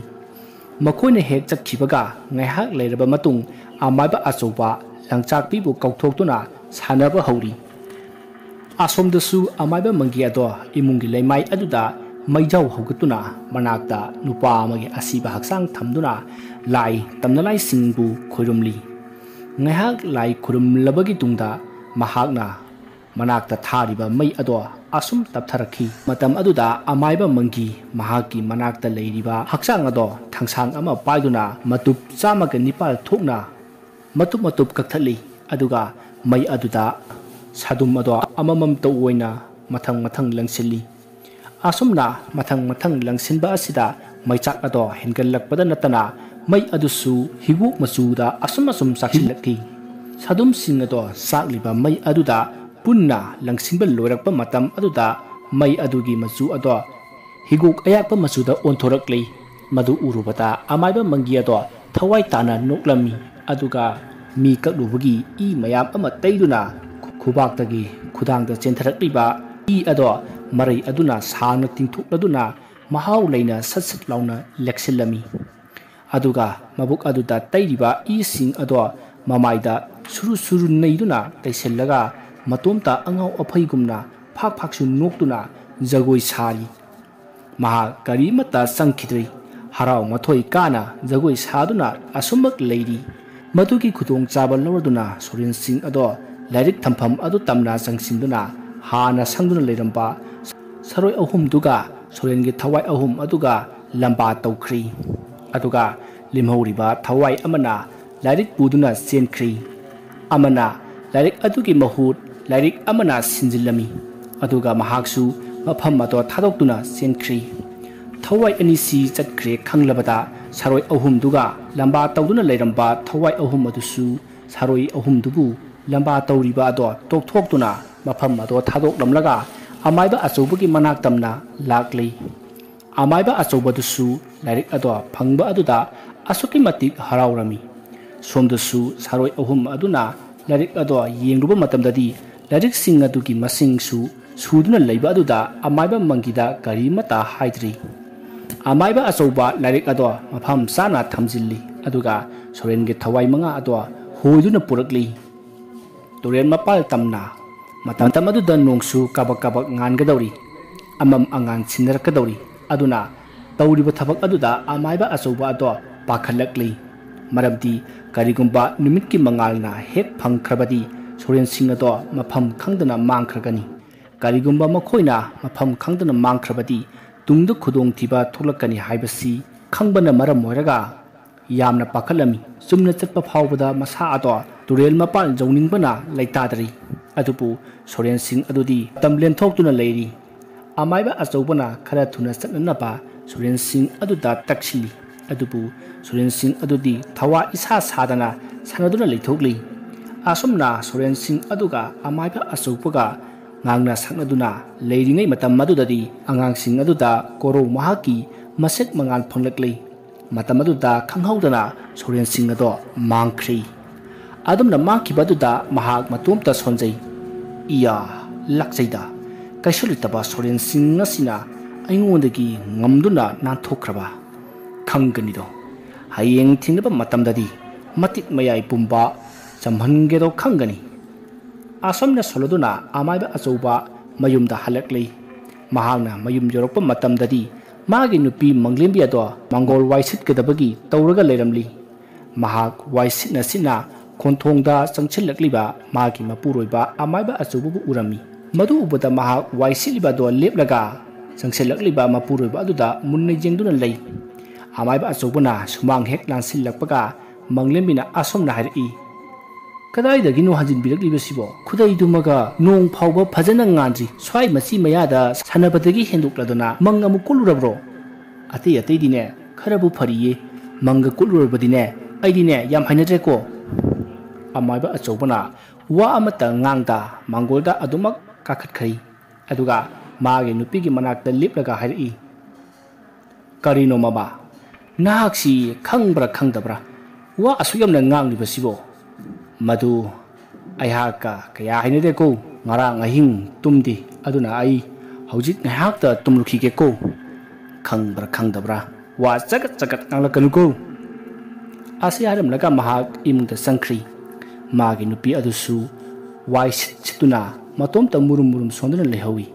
ꯃꯈꯣꯏꯅ ꯍꯦꯛ ꯆꯠꯈꯤꯕꯒ ꯉꯥꯏꯍꯥꯛ ꯂꯩꯔꯕ ꯃꯇꯨꯡ ꯑꯃꯥꯏꯕ ꯑꯆꯧꯕ ꯂꯪꯆꯥꯛꯄꯤꯕꯨ ꯀꯧꯊꯣꯛꯇꯨꯅ ꯁꯥꯟꯅꯕ ꯍꯧꯔꯤ꯫ ꯑꯁꯣꯝꯗꯁꯨ ꯑꯃꯥꯏꯕ ꯃꯪꯒꯤ ꯑꯗꯣ ꯏꯃꯨꯡꯒꯤ ꯂꯩꯃꯥꯏ ꯑꯗꯨꯗ ꯃꯩꯖꯥꯎ ꯍꯧꯒꯠꯇꯨꯅ ꯃꯅꯥꯛꯇ ꯅꯨꯄꯥ ꯑꯃꯒꯤ ꯑꯁꯤꯕ ꯍꯛꯆꯥꯡ ꯊꯝꯗꯨꯅ ꯂꯥꯏ ꯇꯝꯅꯂꯥꯏꯁꯤꯡꯕꯨ ꯈꯣꯏꯔꯨꯝꯂꯤ꯫ ꯉꯥꯏꯍꯥꯛ ꯂꯥꯏ ꯈꯨꯔꯨꯝꯂꯕꯒꯤ ꯇꯨꯡꯗ ꯃꯍꯥꯛꯅ ꯃꯅꯥꯛꯇ ꯊꯥꯔꯤꯕ ꯃꯩ ꯑꯗꯣ ꯑꯁꯨꯝ ꯇꯞꯊꯔꯛꯈꯤ꯫ ꯃꯇꯝ ꯑꯗꯨꯗ ꯑꯃꯥꯏꯕ ꯃꯪꯒꯤ ꯃꯍꯥꯛꯀꯤ ꯃꯅꯥꯛꯇ ꯂꯩꯔꯤꯕ ꯍꯛꯆꯥꯡ ꯑꯗꯣ ꯊꯥꯡꯁꯥꯡ ꯑꯃ ꯄꯥꯏꯗꯨꯅ ꯃꯇꯨꯞ ꯆꯥꯝꯃꯒ ꯅꯤꯄꯥꯜ ꯊꯣꯛꯅ ꯃꯇꯨꯞ ꯃꯇꯨꯞ ꯀꯛꯊꯠꯂꯤ, ꯑꯗꯨꯒ ꯃꯩ ꯑꯗꯨꯗ ꯁꯥꯗꯨꯝ ꯑꯗꯣ ꯑꯃꯃꯝꯇ ꯑꯣꯏꯅ ꯃꯊꯪ ꯃꯊꯪ ꯂꯪꯁꯤꯜꯂꯤ꯫ ꯑꯁꯨꯝꯅ ꯃꯊꯪ ꯃꯊꯪ ꯂꯪꯁꯤꯟꯕ ꯑꯁꯤꯗ ꯃꯩꯆꯥꯛ ꯑꯗꯣ ꯍꯦꯟꯒꯠꯂꯛꯄꯗ ꯅꯠꯇꯅ ꯃꯩ ꯑꯗꯨꯁꯨ ꯍꯤꯒꯣꯛ ꯃꯆꯨꯗ ꯑꯁꯨꯝ ꯑꯁꯨꯝ ꯆꯥꯛꯁꯤꯜꯂꯛꯈꯤ꯫ ꯁꯥꯗꯨꯝꯁꯤꯡ ꯑꯗꯣ ꯆꯥꯛꯂꯤꯕ ꯃꯩ ꯑꯗꯨꯗ ꯄꯨꯟꯅ ꯂꯪꯁꯤꯟꯕ ꯂꯣꯏꯔꯛꯄ ꯃꯇꯝ ꯑꯗꯨꯗ ꯃꯩ ꯑꯗꯨꯒꯤ ꯃꯆꯨ ꯑꯗꯣ ꯍꯤꯒꯣꯛ ꯑꯌꯥꯛꯄ ꯃꯆꯨꯗ ꯑꯣꯟꯊꯣꯔꯛꯂꯤ꯫ ꯃꯗꯨ ꯎꯔꯨꯕꯗ ꯑꯃꯥꯏꯕ ꯃꯪꯒꯤ ꯑꯗꯣ ꯊꯋꯥꯏ ꯇꯥꯅ ꯅꯣꯛꯂꯝꯃꯤ, ꯑꯗꯨꯒ ꯃꯤ ꯀꯛꯂꯨꯕꯒꯤ ꯏ ꯃꯌꯥꯝ ꯑꯃ ꯇꯩꯗꯨꯅ ꯈꯨꯕꯥꯛꯇꯒꯤ ꯈꯨꯗꯥꯡꯗ ꯆꯦꯟꯊꯔꯛꯂꯤꯕ ꯏ ꯑꯗꯣ ꯃꯔꯩ ꯑꯗꯨꯅ ꯁꯥꯡꯅ ꯇꯤꯡꯊꯣꯛꯂꯗꯨꯅ ꯃꯍꯥꯎ ꯂꯩꯅ ꯁꯠ ꯁꯠ ꯂꯥꯎꯅ ꯂꯦꯛꯁꯤꯜꯂꯝꯃꯤ꯫ ꯑꯗꯨꯒ ꯃꯕꯨꯛ ꯑꯗꯨꯗ ꯇꯩꯔꯤꯕ ꯏꯁꯤꯡ ꯑꯗꯣ ꯃꯃꯥꯏꯗ ꯁꯨꯔꯨ ꯁꯨꯔꯨ ꯅꯩꯗꯨꯅ ꯇꯩꯁꯤꯜꯂꯒ ꯃꯇꯣꯝꯇ ꯑꯉꯥꯎ ꯑꯐꯩꯒꯨꯝꯅ ꯐꯥꯛ ꯐꯥꯛꯁꯨ ꯅꯣꯛꯇꯨꯅ ꯖꯒꯣꯏ ꯁꯥꯔꯤ꯫ ꯃꯍꯥꯛ ꯀꯔꯤꯃꯠꯇ ꯆꯪꯈꯤꯗ꯭ꯔꯤ꯫ ꯍꯔꯥꯎ ꯃꯊꯣꯏ ꯀꯥꯅ ꯖꯒꯣꯏ ꯁꯥꯗꯨꯅ ꯑꯁꯨꯝꯃꯛ ꯂꯩꯔꯤ꯫ ꯃꯗꯨꯒꯤ ꯈꯨꯗꯣꯡꯆꯥꯕ ꯂꯧꯔꯗꯨꯅ ꯁꯣꯔꯦꯟ ꯁꯤꯡ ꯑꯗꯣ ꯂꯥꯏꯔꯤꯛ ꯊꯝꯐꯝ ꯑꯗꯨ ꯇꯝꯅ ꯆꯪꯁꯤꯟꯗꯨꯅ ꯍꯥꯟꯅ ꯁꯪꯗꯨꯅ ꯂꯩꯔꯝꯕ ꯁꯔꯣꯏ ꯑꯍꯨꯝꯗꯨꯒ ꯁꯣꯔꯦꯟꯒꯤ ꯊꯋꯥꯏ ꯑꯍꯨꯝ ꯑꯗꯨꯒ ꯂꯝꯕꯥ ꯇꯧꯈ꯭ꯔꯤ꯫ ꯑꯗꯨꯒ ꯂꯦꯝꯍꯧꯔꯤꯕ ꯊꯋꯥꯏ ꯑꯃꯅ ꯂꯥꯏꯔꯤꯛ ꯄꯨꯗꯨꯅ ꯆꯦꯟꯈ꯭ꯔꯤ꯫ ꯑꯃꯅ ꯂꯥꯏꯔꯤꯛ ꯑꯗꯨꯒꯤ ꯃꯍꯨꯠ ꯂꯥꯏꯔꯤꯛ ꯑꯃꯅ ꯁꯤꯟꯖꯤꯜꯂꯝꯃꯤ꯫ ꯑꯗꯨꯒ ꯃꯍꯥꯛꯁꯨ ꯃꯐꯝ ꯑꯗꯣ ꯊꯥꯗꯣꯛꯇꯨꯅ ꯆꯦꯟꯈ꯭ꯔꯤ꯫ ꯊꯋꯥꯏ ꯑꯅꯤꯁꯤ ꯆꯠꯈ꯭ꯔꯦ ꯈꯪꯂꯕꯗ ꯁꯥꯔꯣꯏ ꯑꯍꯨꯝꯗꯨꯒ ꯂꯝꯕꯥ ꯇꯧꯗꯨꯅ ꯂꯩꯔꯝꯕ ꯊꯋꯥꯏ ꯑꯍꯨꯝ ꯑꯗꯨꯁꯨ ꯁꯥꯔꯣꯏ ꯑꯍꯨꯝꯗꯨꯕꯨ ꯂꯝꯕꯥ ꯇꯧꯔꯤꯕ ꯑꯗꯣ ꯇꯣꯛꯊꯣꯛꯇꯨꯅ ꯃꯐꯝ ꯑꯗꯣ ꯊꯥꯗꯣꯛꯂꯝꯂꯒ ꯑꯃꯥꯏꯕ ꯑꯆꯧꯕꯒꯤ ꯃꯅꯥꯛ ꯇꯝꯅ ꯂꯥꯛꯂꯤ꯫ ꯑꯃꯥꯏꯕ ꯑꯆꯧꯕꯗꯨꯁꯨ ꯂꯥꯏꯔꯤꯛ ꯑꯗꯣ ꯐꯪꯕ ꯑꯗꯨꯗ ꯑꯁꯨꯛꯀꯤ ꯃꯇꯤꯛ ꯍꯔꯥꯎꯔꯝꯃꯤ꯫ ꯁꯣꯝꯗꯁꯨ ꯁꯥꯔꯣꯏ ꯑꯍꯨꯝ ꯑꯗꯨꯅ ꯂꯥꯏꯔꯤꯛ ꯑꯗꯣ ꯌꯦꯡꯂꯨꯕ ꯃꯇꯝꯗꯗꯤ ꯂꯥꯏꯔꯤꯛꯁꯤꯡ ꯑꯗꯨꯒꯤ ꯃꯁꯤꯡꯁꯨ ꯁꯨꯗꯨꯅ ꯂꯩꯕ ꯑꯗꯨꯗ ꯑꯃꯥꯏꯕ ꯃꯪꯒꯤꯗ ꯀꯔꯤꯃꯠꯇ ꯍꯥꯏꯗ꯭ꯔꯤ꯫ ꯑꯃꯥꯏꯕ ꯑꯆꯧꯕ ꯂꯥꯏꯔꯤꯛ ꯑꯗꯣ ꯃꯐꯝ ꯆꯥꯅ ꯊꯝꯖꯤꯜꯂꯤ꯫ ꯑꯗꯨꯒ ꯁꯣꯔꯦꯟꯒꯤ ꯊꯋꯥꯏ ꯃꯉꯥ ꯑꯗꯣ ꯍꯣꯏꯗꯨꯅ ꯄꯨꯔꯛꯂꯤ꯫ ꯇꯨꯔꯦꯜ ꯃꯄꯥꯜ ꯇꯝꯅ ꯃꯇꯝ ꯑꯗꯨꯗ ꯅꯣꯡꯁꯨ ꯀꯕꯛ ꯀꯕꯛ ꯉꯥꯟꯒꯗꯧꯔꯤ꯫ ꯑꯃꯝ ꯑꯉꯥꯟ ꯁꯤꯟꯅꯔꯛꯀꯗꯧꯔꯤ꯫ ꯑꯗꯨꯅ ꯇꯧꯔꯤꯕ ꯊꯕꯛ ꯑꯗꯨꯗ ꯑꯃꯥꯏꯕ ꯑꯆꯧꯕ ꯑꯗꯣ ꯄꯥꯈꯠꯂꯛꯂꯤ꯫ ꯃꯔꯝꯗꯤ ꯀꯔꯤꯒꯨꯝꯕ ꯅꯨꯃꯤꯠꯀꯤ ꯃꯉꯥꯜꯅ ꯍꯦꯛ ꯐꯪꯈ꯭ꯔꯕꯗꯤ ꯁꯣꯔꯦꯟꯁꯤꯡ ꯑꯗꯣ ꯃꯐꯝ ꯈꯪꯗꯅ ꯃꯥꯡꯈ꯭ꯔꯒꯅꯤ꯫ ꯀꯔꯤꯒꯨꯝꯕ ꯃꯈꯣꯏꯅ ꯃꯐꯝ ꯈꯪꯗꯅ ꯃꯥꯡꯈ꯭ꯔꯕꯗꯤ ꯇꯨꯡꯗ ꯈꯨꯗꯣꯡꯊꯤꯕ ꯊꯣꯛꯂꯛꯀꯅꯤ ꯍꯥꯏꯕꯁꯤ ꯈꯪꯕꯅ ꯃꯔꯝ ꯑꯣꯏꯔꯒ ꯌꯥꯝꯅ ꯄꯥꯈꯠꯂꯝꯃꯤ꯫ ꯆꯨꯝꯅ ꯆꯠꯄ ꯐꯥꯎꯕꯗ ꯃꯁꯥ ꯑꯗꯣ ꯇꯨꯔꯦꯜ ꯃꯄꯥꯟ ꯌꯧꯅꯤꯡꯕꯅ ꯂꯩꯇꯥꯗ꯭ꯔꯤ꯫ ꯑꯗꯨꯕꯨ ꯁꯣꯔꯦꯟꯁꯤꯡ ꯑꯗꯨꯗꯤ ꯃꯇꯝ ꯂꯦꯟꯊꯣꯛꯇꯨꯅ ꯂꯩꯔꯤ꯫ ꯑꯃꯥꯏꯕ ꯑꯆꯧꯕꯅ ꯈꯔ ꯊꯨꯅ ꯆꯠꯅꯅꯕ ꯁꯣꯔꯦꯟꯁꯤꯡ ꯑꯗꯨꯗ ꯇꯛꯁꯤꯜꯂꯤ꯫ ꯑꯗꯨꯕꯨ ꯁꯣꯔꯦꯟꯁꯤꯡ ꯑꯗꯨꯗꯤ ꯊꯋꯥ ꯏꯁꯥ ꯁꯥꯗꯅ ꯁꯥꯟꯅꯗꯨꯅ ꯂꯩꯊꯣꯛꯂꯤ꯫ ꯑꯁꯨꯝꯅ ꯁꯣꯔꯦꯟꯁꯤꯡ ꯑꯗꯨꯒ ꯑꯃꯥꯏꯕ ꯑꯆꯧꯕꯒ ꯉꯥꯡꯅ ꯁꯛꯅꯗꯨꯅ ꯂꯩꯔꯤꯉꯩ ꯃꯇꯝ ꯑꯗꯨꯗꯗꯤ ꯑꯉꯥꯡꯁꯤꯡ ꯑꯗꯨꯗ ꯀꯣꯔꯧ ꯃꯍꯥꯛꯀꯤ ꯃꯁꯛ ꯃꯉꯥꯜ ꯐꯪꯂꯛꯂꯤ꯫ ꯃꯇꯝ ꯑꯗꯨꯗ ꯈꯪꯍꯧꯗꯅ ꯁꯣꯔꯦꯟꯁꯤꯡ ꯑꯗꯣ ꯃꯥꯡꯈ꯭ꯔꯦ꯫ ꯑꯗꯨꯝꯅ ꯃꯥꯡꯈꯤꯕ ꯑꯗꯨꯗ ꯃꯍꯥꯛ ꯃꯇꯣꯝꯇ ꯁꯣꯟꯖꯩ꯫ ꯏꯌꯥ, ꯂꯥꯛꯆꯩꯗ, ꯀꯩꯁꯨ ꯂꯩꯇꯕ ꯁꯣꯔꯦꯟꯁꯤꯡ ꯑꯁꯤꯅ ꯑꯩꯉꯣꯟꯗꯒꯤ ꯉꯝꯗꯨꯅ ꯅꯥꯟꯊꯣꯛꯈ꯭ꯔꯕ ꯈꯪꯒꯅꯤꯗꯣ꯫ ꯍꯌꯦꯡ ꯊꯦꯡꯅꯕ ꯃꯇꯝꯗꯗꯤ ꯃꯇꯤꯛ ꯃꯌꯥꯏ ꯄꯨꯝꯕ ꯆꯝꯍꯟꯒꯦꯗꯣ ꯈꯪꯒꯅꯤ꯫ ꯑꯁꯨꯝꯅ ꯁꯣꯜꯂꯗꯨꯅ ꯑꯃꯥꯏꯕ ꯑꯆꯧꯕ ꯃꯌꯨꯝꯗ ꯍꯜꯂꯛꯂꯤ꯫ ꯃꯍꯥꯛꯅ ꯃꯌꯨꯝ ꯌꯧꯔꯛꯄ ꯃꯇꯝꯗꯗꯤ ꯃꯥꯒꯤ ꯅꯨꯄꯤ ꯃꯪꯂꯦꯝꯕꯤ ꯑꯗꯣ ꯃꯪꯒꯣꯜ ꯋꯥꯏꯁꯤꯠꯀꯗꯕꯒꯤ ꯇꯧꯔꯒ ꯂꯩꯔꯝꯂꯤ꯫ ꯃꯍꯥꯛ ꯋꯥꯏ ꯁꯤꯠꯅ ꯁꯤꯠꯅ ꯈꯣꯟꯊꯣꯡꯗ ꯆꯪꯁꯤꯜꯂꯛꯂꯤꯕ ꯃꯥꯒꯤ ꯃꯄꯨꯔꯣꯏꯕ ꯑꯃꯥꯏꯕ ꯑꯆꯧꯕꯕꯨ ꯎꯔꯝꯃꯤ꯫ ꯃꯗꯨ ꯎꯕꯗ ꯃꯍꯥꯛ ꯋꯥꯏ ꯁꯤꯠꯂꯤꯕ ꯑꯗꯣ ꯂꯦꯞꯂꯒ ꯆꯪꯁꯤꯜꯂꯛꯂꯤꯕ ꯃꯄꯨꯔꯣꯏꯕ ꯑꯗꯨꯗ ꯃꯨꯟꯅ ꯌꯦꯡꯗꯨꯅ ꯂꯩ꯫ ꯑꯃꯥꯏꯕ ꯑꯆꯧꯕꯅ ꯁꯨꯃꯥꯡ ꯍꯦꯛ ꯂꯥꯟꯁꯤꯜꯂꯛꯄꯒ ꯃꯪꯂꯦꯝꯕꯤꯅ ꯑꯁꯨꯝꯅ ꯍꯥꯏꯔꯛꯏ, "ꯀꯗꯥꯏꯗꯒꯤꯅꯣ ꯍꯟꯖꯤꯟꯕꯤꯔꯛꯂꯤꯕꯁꯤꯕꯣ? ꯈꯨꯗꯩꯗꯨꯃꯒ ꯅꯣꯡ ꯐꯥꯎꯕ ꯐꯖꯅ ꯉꯥꯟꯗ꯭ꯔꯤ, ꯁ꯭ꯋꯥꯏ ꯃꯆꯤ ꯃꯌꯥꯗ ꯁꯥꯟꯅꯕꯗꯒꯤ ꯍꯦꯟꯗꯣꯛꯂꯗꯅ ꯃꯪ ꯑꯃꯨꯛ ꯀꯨꯠꯂꯨꯔꯕ꯭ꯔꯣ?" "ꯑꯇꯩ ꯑꯇꯩꯗꯤꯅꯦ ꯈꯔꯕꯨ ꯐꯔꯤꯌꯦ, ꯃꯪꯒ ꯀꯨꯠꯂꯨꯔꯕꯗꯤꯅꯦ ꯑꯩꯗꯤꯅꯦ ꯌꯥꯝ ꯍꯩꯅꯗ꯭ꯔꯦꯀꯣ꯫" ꯑꯃꯥꯏꯕ ꯑꯆꯧꯕꯅ ꯋꯥ ꯑꯃꯠꯇ ꯉꯥꯡꯗ ꯃꯥꯡꯒꯣꯜꯗ ꯑꯗꯨꯃꯛ ꯀꯥꯈꯠꯈ꯭ꯔꯦ꯫ ꯑꯗꯨꯒ ꯃꯥꯒꯤ ꯅꯨꯄꯤꯒꯤ ꯃꯅꯥꯛꯇ ꯂꯦꯞꯂꯒ ꯍꯥꯏꯔꯛꯏ, "ꯀꯔꯤꯅꯣ ꯃꯃꯥ, ꯅꯍꯥꯛꯁꯤ ꯈꯪꯕ꯭ꯔꯥ ꯈꯪꯗꯕ꯭ꯔꯥ ꯋꯥ ꯑꯁꯨꯛ ꯌꯥꯝꯅ ꯉꯥꯡꯂꯤꯕꯁꯤꯕꯣ?" "ꯃꯗꯨ ꯑꯩꯍꯥꯛꯀ ꯀꯌꯥ ꯍꯩꯅꯗꯦꯀꯣ꯫ ꯉꯔꯥꯡ ꯑꯍꯤꯡ ꯇꯨꯝꯗꯦ, ꯑꯗꯨꯅ ꯑꯩ ꯍꯧꯖꯤꯛ ꯉꯥꯏꯍꯥꯛꯇ ꯇꯨꯝꯂꯨꯈꯤꯒꯦꯀꯣ꯫ ꯈꯪꯕ꯭ꯔꯥ ꯈꯪꯗꯕ꯭ꯔꯥ ꯋꯥ ꯆꯒꯠ ꯆꯒꯠ ꯉꯥꯡꯂꯛꯀꯅꯨꯀꯣ꯫" ꯑꯁꯤ ꯍꯥꯏꯔꯝꯂꯒ ꯃꯍꯥꯛ ꯏꯃꯨꯡꯗ ꯆꯪꯈ꯭ꯔꯤ꯫ ꯃꯥꯒꯤ ꯅꯨꯄꯤ ꯑꯗꯨꯁꯨ ꯋꯥꯏ ꯁꯤꯠ ꯁꯤꯠꯇꯨꯅ ꯃꯇꯣꯝꯇ ꯃꯨꯔꯨꯝ ꯃꯨꯔꯨꯝ ꯁꯣꯟꯗꯨꯅ ꯂꯩꯍꯧꯏ꯫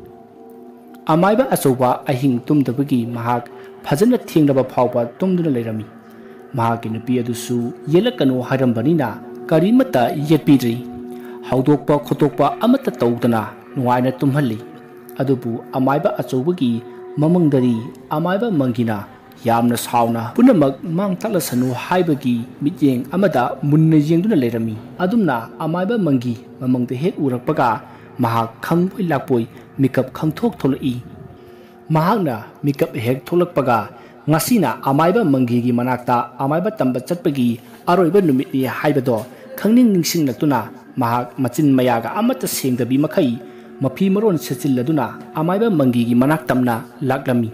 ꯑꯃꯥꯏꯕ ꯑꯆꯧꯕ ꯑꯍꯤꯡ ꯇꯨꯝꯗꯕꯒꯤ ꯃꯍꯥꯛ ꯐꯖꯅ ꯊꯦꯡꯂꯕ ꯐꯥꯎꯕ ꯇꯨꯝꯗꯨꯅ ꯂꯩꯔꯝꯃꯤ꯫ ꯃꯍꯥꯛꯀꯤ ꯅꯨꯄꯤ ꯑꯗꯨꯁꯨ ꯌꯦꯠꯂꯛꯀꯅꯨ ꯍꯥꯏꯔꯝꯕꯅꯤꯅ ꯀꯔꯤꯃꯠꯇ ꯌꯦꯠꯄꯤꯗ꯭ꯔꯤ꯫ ꯍꯧꯗꯣꯛꯄ ꯈꯣꯠꯇꯣꯛꯄ ꯑꯃꯠꯇ ꯇꯧꯗꯅ ꯅꯨꯡꯉꯥꯏꯅ ꯇꯨꯝꯍꯜꯂꯤ꯫ ꯑꯗꯨꯕꯨ ꯑꯃꯥꯏꯕ ꯑꯆꯧꯕꯒꯤ ꯃꯃꯪꯗꯗꯤ ꯑꯃꯥꯏꯕ ꯃꯪꯒꯤꯅ ꯌꯥꯝꯅ ꯁꯥꯎꯅ ꯄꯨꯝꯅꯃꯛ ꯃꯥꯡ ꯇꯥꯛꯂꯁꯅꯨ ꯍꯥꯏꯕꯒꯤ ꯃꯤꯠꯌꯦꯡ ꯑꯃꯗ ꯃꯨꯟꯅ ꯌꯦꯡꯗꯨꯅ ꯂꯩꯔꯝꯃꯤ꯫ ꯑꯗꯨꯝꯅ ꯑꯃꯥꯏꯕ ꯃꯪꯒꯤ ꯃꯃꯪꯗ ꯍꯦꯛ ꯎꯔꯛꯄꯒ ꯃꯍꯥꯛ ꯈꯪꯕꯣꯏ ꯂꯥꯛꯄꯣꯏ ꯃꯤꯀꯞ ꯈꯪꯊꯣꯛ ꯊꯣꯛꯂꯛꯏ꯫ ꯃꯍꯥꯛꯅ ꯃꯤꯀꯞ ꯍꯦꯛ ꯊꯣꯛꯂꯛꯄꯒ, ꯉꯁꯤꯅ ꯑꯃꯥꯏꯕ ꯃꯪꯒꯤꯒꯤ ꯃꯅꯥꯛꯇ ꯑꯃꯥꯏꯕ ꯇꯝꯕ ꯆꯠꯄꯒꯤ ꯑꯔꯣꯏꯕ ꯅꯨꯃꯤꯠꯅꯤ ꯍꯥꯏꯕꯗꯣ ꯈꯪꯅꯤꯡ ꯅꯤꯡꯁꯤꯡꯂꯛꯇꯨꯅ, ꯃꯍꯥꯛ ꯃꯆꯤꯟ ꯃꯌꯥꯒ ꯑꯃꯠꯇ ꯁꯦꯡꯗꯕꯤ ꯃꯈꯩ ꯃꯐꯤ ꯃꯔꯣꯟ ꯁꯦꯠꯆꯤꯜꯂꯗꯨꯅ ꯑꯃꯥꯏꯕ ꯃꯪꯒꯤꯒꯤ ꯃꯅꯥꯛ ꯇꯝꯅ ꯂꯥꯛꯂꯝꯃꯤ꯫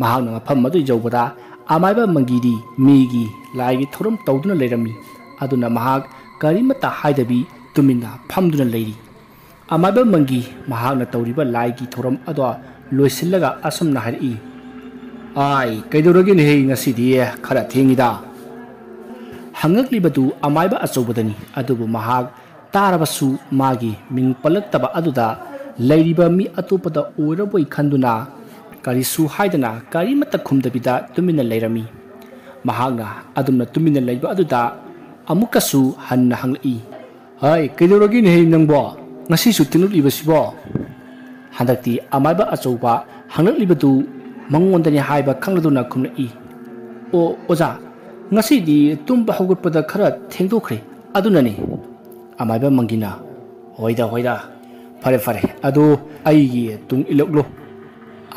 ꯃꯍꯥꯛꯅ ꯃꯐꯝ ꯑꯗꯨ ꯌꯧꯕꯗ, ꯑꯃꯥꯏꯕ ꯃꯪꯒꯤꯗꯤ ꯃꯤꯒꯤ ꯂꯥꯏꯒꯤ ꯊꯧꯔꯝ ꯇꯧꯗꯨꯅ ꯂꯩꯔꯝꯃꯤ꯫ ꯑꯗꯨꯅ ꯃꯍꯥꯛ ꯀꯔꯤꯃꯠꯇ ꯍꯥꯏꯗꯕꯤ ꯇꯨꯃꯤꯟꯅ ꯐꯝꯗꯨꯅ ꯂꯩꯔꯤ꯫ ꯑꯃꯥꯏꯕ ꯃꯪꯒꯤ ꯃꯍꯥꯛꯅ ꯇꯧꯔꯤꯕ ꯂꯥꯏꯒꯤ ꯊꯧꯔꯝ ꯑꯗꯣ ꯂꯣꯏꯁꯤꯜꯂꯒ ꯑꯁꯨꯝꯅ ꯍꯥꯏꯔꯛꯏ, "ꯑꯥꯏ, ꯀꯩꯗꯧꯔꯒꯦꯅꯦꯍꯦ, ꯉꯁꯤꯗꯤ ꯈꯔ ꯊꯦꯡꯉꯤꯗ?" ꯍꯪꯉꯛꯂꯤꯕꯗꯨ ꯑꯃꯥꯏꯕ ꯑꯆꯧꯕꯗꯅꯤ, ꯑꯗꯨꯕꯨ ꯃꯍꯥꯛ ꯇꯥꯔꯕꯁꯨ ꯃꯥꯒꯤ ꯃꯤꯡ ꯄꯜꯂꯛꯇꯕ ꯑꯗꯨꯗ ꯂꯩꯔꯤꯕ ꯃꯤ ꯑꯇꯣꯞꯄꯗ ꯑꯣꯏꯔꯕꯣꯏ ꯈꯟꯗꯨꯅ ꯀꯔꯤꯁꯨ ꯍꯥꯏꯗꯅ ꯀꯔꯤꯃꯠꯇ ꯈꯨꯝꯗꯕꯤꯗ ꯇꯨꯃꯤꯟꯅ ꯂꯩꯔꯝꯃꯤ꯫ ꯃꯍꯥꯛꯅ ꯑꯗꯨꯝꯅ ꯇꯨꯃꯤꯟꯅ ꯂꯩꯕ ꯑꯗꯨꯗ ꯑꯃꯨꯛꯀꯁꯨ ꯍꯟꯅ ꯍꯪꯂꯛꯏ, "ꯍꯩ, ꯀꯩꯗꯧꯔꯒꯦꯅꯦꯍꯦ ꯅꯪꯕꯣ? ꯉꯁꯤꯁꯨ ꯊꯦꯡꯂꯛꯂꯤꯕꯁꯤꯕꯣ?" ꯍꯟꯗꯛꯇꯤ ꯑꯃꯥꯏꯕ ꯑꯆꯧꯕ ꯍꯪꯂꯛꯂꯤꯕꯗꯨ ꯃꯉꯣꯟꯗꯅꯤ ꯍꯥꯏꯕ ꯈꯪꯂꯗꯨꯅ ꯈꯨꯝꯂꯛꯏ, "ꯑꯣ ꯑꯣꯖꯥ, ꯉꯁꯤꯗꯤ ꯇꯨꯝꯕ ꯍꯧꯒꯠꯄꯗ ꯈꯔ ꯊꯦꯡꯗꯣꯛꯈ꯭ꯔꯦ, ꯑꯗꯨꯅꯅꯤ"꯫ ꯑꯃꯥꯏꯕ ꯃꯪꯒꯤꯅ, "ꯍꯣꯏꯗ ꯍꯣꯏꯗ, ꯐꯔꯦ ꯐꯔꯦ, ꯑꯗꯨ ꯑꯩꯒꯤ ꯇꯨꯡ ꯏꯜꯂꯛꯂꯣ"꯫